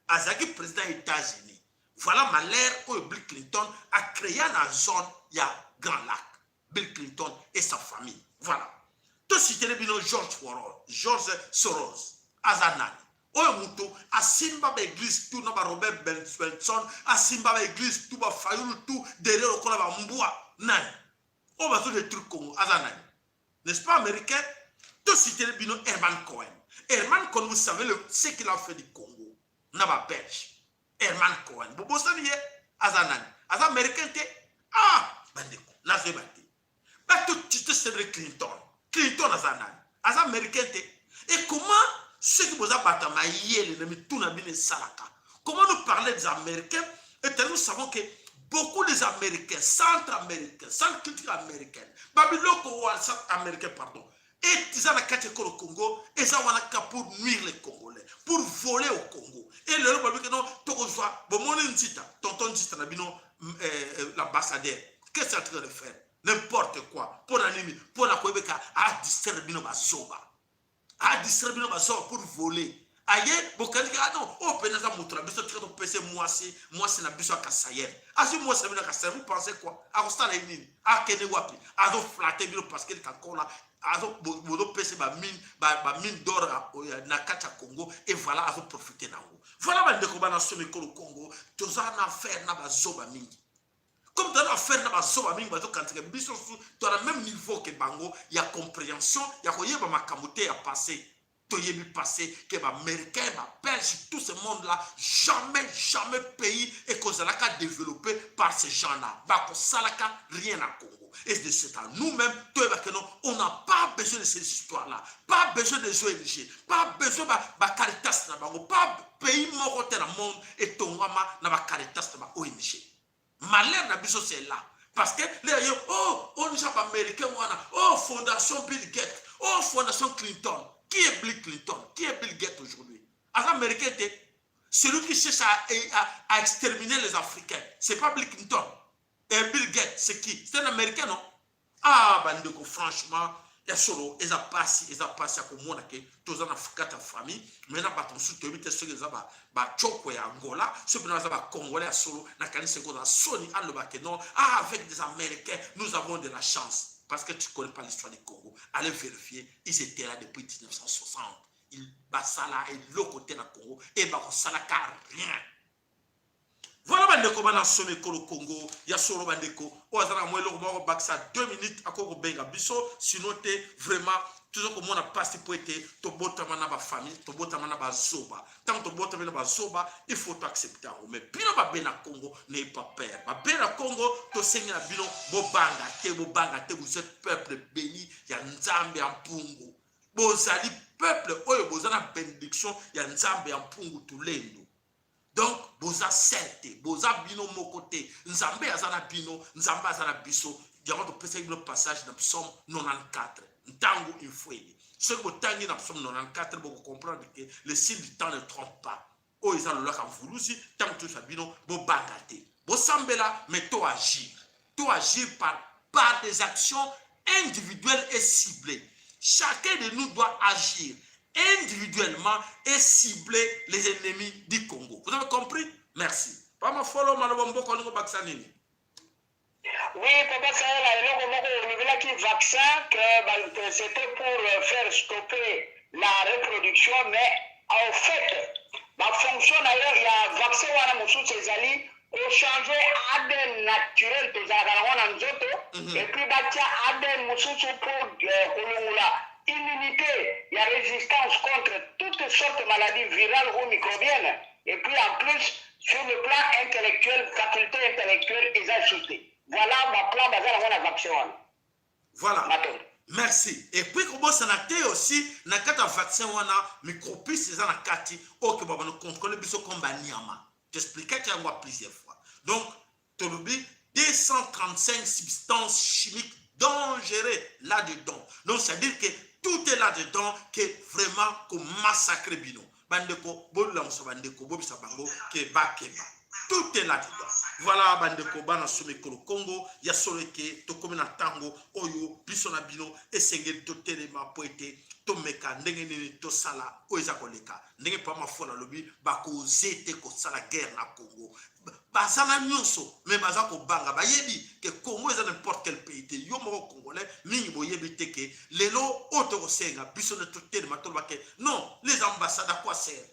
Azalaki président ya États-Unis. Voilà malheur oyo Bill Clinton a créé na zone ya Grand Lac. Bill Clinton et sa famille. Voilà. Tositele bino George Soros, George Soros. Aza nani? Oyo mutu asimba ba église tout na ba Robert Benson, asimba ba église tout, ba Fayulu tout, derrière lokola ba mbwa. Nani? Oyo bazo détruire Congo, aza nani? N'est-ce pas américain? Tositele bino Herman Cohen. Herman Cohen, vous savez le, ce qu'il a fait du Congo na ba Belge. Herman Cohen, bobosani ye? Aza nani? Aza américain te? Ah, bandeko, nazoyeba te. Bato citer, c'est vrai, Clinton. Clinton aza nani? Aza américain te? Et comment, soki boza bato ya mayele na mitu na bino esalaka, comment nous parler des Américains, étant nous savons que beaucoup des Américains, centre américain, centre culture américaine, ba biloko wa centre américain, pardon, et eza na kati ya ekolo Congo, eza wana kaka pour nuire les Congolais, pour voler au Congo. Et lelo babi que non, tokozwa, bomoni Nzita, tonton Nzita na bino, mm, euh, euh, l'ambassadeur, qu'est-ce qu'il est en train de faire? N'importe quoi. Pona nini? Pona koyeba que a distraire bino bazoba. A distraire bino bazoba pour voler. Aye, bokanisi que, ah non, oyo pena aza moto na biso, tika topesa ye mwasi, mwasi na biso ya Kasaïenne. Azwi mwasi na bino ya Kasaïenne, vous pensez quoi? Akosala ye nini? Akende wapi? Azo flatter bino parce que Kakola, azo, bo-, bozopesa ba mine, ba, ba mine d'or ya, ya, na kati ya Congo, et voilà, azo profiter na yango. Voilà, bandeko bana somi ekolo Congo, toza na affaire na bazoba mingi. Comme toza na affaire na bazoba mingi, bazokanisa que biso susu toza na même niveau que bango ya compréhension, ya koyeba makambo te ya passé. Toyebi passé que ba Américains, ba Belges, tout ce monde-là, jamais, jamais pays ekozalaka développé par ces gens-là. Bakosalaka rien na Congo. Et de, c'est à nous-mêmes, toyeba que non, on n'a pas besoin de ces histoires-là. Pas besoin des O N G. Pas besoin ba, ba Caritas na bango. Pas pays moko te na monde etongama na ba Caritas na ba O N G. Malheur na biso, c'est là. Parce que les, oh, O N G ya ba Américains wana, oh, Fondation Bill Gates, oh, Fondation Clinton. Qui est Bill Clinton? Qui est Bill Gates aujourd'hui? Aza américain te? Celui qui cherche à, à, à exterminer les Africains, c'est pas Bill Clinton. Et Bill Gates, c'est qui? C'est un Américain, non? Ah, bandeko, franchement, ya solo, eza pasi, eza pasi ya komona que toza na kati ya famille, mais na bato mosusu toyebi te soki eza ba, ba Tshoko ya Angola, soki pena baza ba Congolais ya solo, nakanisi que eza soni aloba que non, ah, avec des Américains, nous avons de la chance. Parce que tu connais pas l'histoire du Congo. Allez vérifier, ils étaient là depuis dix-neuf cent soixante. Ils, basala eloko te na Congo, et bakosalaka rien. Voilà, bandeko, bana somi ekolo Kongo. Ya solo, bandeko, oyo aza na mwa eloko moko bakisa deux minutes, akoki kobenga biso, sinon te, vraiment, toza komona mpasi mpo ete tobotama na bafamille, tobotama na bazoba. Ntango tobotami na bazoba, il faut to accepter yango. Mais bino babe na Kongo, n'ayez pas peur. Babe na Kongo, tosengi na bino, bobanga te, bobanga te, vous êtes peuple béni ya Nzambe ya Mpungu. Bozali peuple oyo boza na bénédiction ya Nzambe ya Mpungu Tulendo. Donc, boza seul te, boza bino moko te. Nzambe aza na bino, Nzambe aza na biso. Yango topesaki bino passage na Psaume nonante-quatre. Ntango infweli. Soki botangi na Psaume nonante-quatre, boko comprendre que le signe du temps ne trompe pas. Oyo eza lolaka mvuluzi, ntango toyebisa bino, bobanga te. Bosambela, mais to agir. To agir par, par des actions individuelles et ciblées. Chacun de nous doit agir individuellement et cibler les ennemis du Congo. Vous avez compris? Merci. Papa Mafolo, maloba mboka, olingi bakisa nini? Oui, Papa Sahela, eloko moko olobelaki vaccin, que ba- que c'était pour euh, faire stopper la reproduction, mais en fait, ba fonction na yo ya vaccin wana mosusu ezali kochanger A D N naturel tozalaka nango na nzoto, Mhm. Et puis batia A D N mosusu pour euh, kolongola immunité ya résistance contre toutes sortes de maladies virales ou microbiennes. Et puis en plus, sur le plan intellectuel, faculté intellectuelle eza soutenue. Voilà ba plan baza nango na vaccin wana. Voilà. Matondo. Merci. Et puis, kobosana te aussi, na kati ya vaccin wana, micropuce eza na kati, oyo ke babanda contrôler biso comme banyama. T'expliquais yango plusieurs fois. Donc, tolobi deux cent trente-cinq substances chimiques dangereuses là-dedans. Donc, c'est-à-dire que tout est là-dedans que vraiment comme massacrer bino. Bandeko, bolamusa bandeko, bobisa bango que bakeba. Tout est là-dedans. Voilà, bandeko, bana somi ekolo Kongo, ya solo ke tokomi na ntango oyo biso na bino esengeli totelema mpo ete tomeka ndenge nini tosala oyo eza koleka. Ndenge Papa Mafolo alobi, bakoze te kosala guerre na Congo. Ba- baza na nyonso, mais baza kobanga. Bayebi que Congo eza n'importe quel pays te. Yo moko Congolais, mingi boyebi te que lelo oyo tokosenga biso nde totelema, toloba que non, les ambassades, à quoi sert?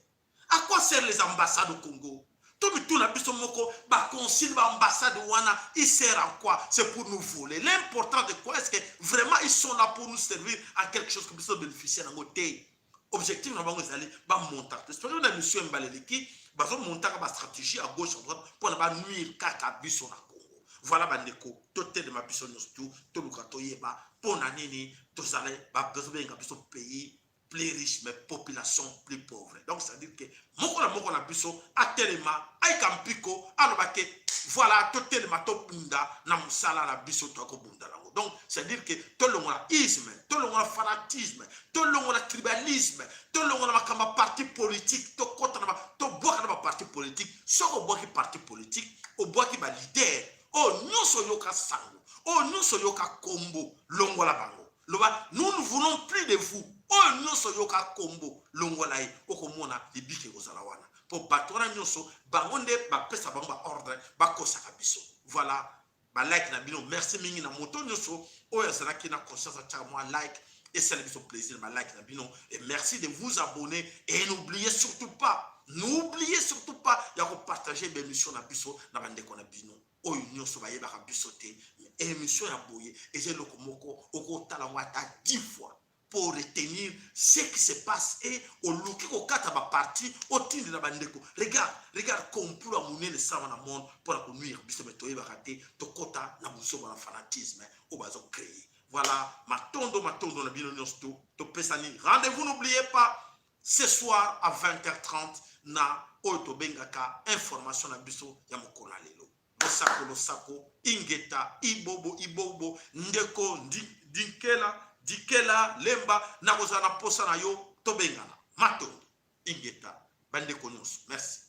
À quoi sert les ambassades au Congo? Tomituna biso moko, ba consul, ba ambassade wana, ils servent en quoi? C'est pour nous voler. L'important de quoi? Est-ce que vraiment ils sont là pour nous servir à quelque chose que biso bénéficier nango te? Objectif na bango ezali ba monter. C'est pour ça que na mission mbala eleki, bazo montaka ba stratégie à gauche, à droite, mpo na ba nuire kaka biso na Congo. Voilà, bandeko, totelema biso nyonso tu, toluka toyeba mpo na nini tozali ba besoin benga biso pays plus riche, mais population plus pauvre. Donc, c'est-à-dire que moko na moko na biso atelema, ayika mpiko, aloba que voilà, totelema, tobunda na mosala na biso, tokobunda nango. Donc, c'est-à-dire que tolongola isme, tolongola fanatisme, tolongola tribalisme, tolongola makambo ya parti politique, tokota na ba, tobwaka na ba parti politique. Soki obwaki parti politique, obwaki ba leader oyo nyonso oyoka sango, oyo nyonso oyoka kombo, longola bango. Loba, nous ne voulons plus de vous. Oyo nyonso oyoka kombo, longola ye, okomona libiki ekozala wana. Mpo bato wana nyonso, bango nde bapesa bango ba ordre, bakosaka biso. Voilà, ba like na bino. Merci mingi na moto nyonso oyo azalaki na conscience atia mwa like. Esali biso plaisir, ba like na bino. Et merci de vous abonner. Et n'oubliez surtout pas, n'oubliez surtout pas ya kopartager ba émission na biso na bandeko na bino oyo nyonso bayebaka biso te. Mais émission ya boye eza eloko moko okotala yango ata dix fois pour retenir ce qui se passe et oluki kokata ba parti, otindela bandeko. Regarde, regarde complot ya monene sama na monde mpo na konuire biso, mais toyebaka te, tokota na buzoba na fanatisme oyo bazo créer. Voilà, matondo, matondo na bino nyonso tu, topesani rendez-vous. N'oubliez pas, ce soir à vingt heures trente, na oyo tobengaka information na biso ya mokolo na lelo. Losako, losako, ingeta, ibobo, ibobo, ndeko, ndi-, dinkela, dikela, lemba, nakozala na posa na yo, tobengana. Matondo, ingeta, bandeko nyonso. Merci.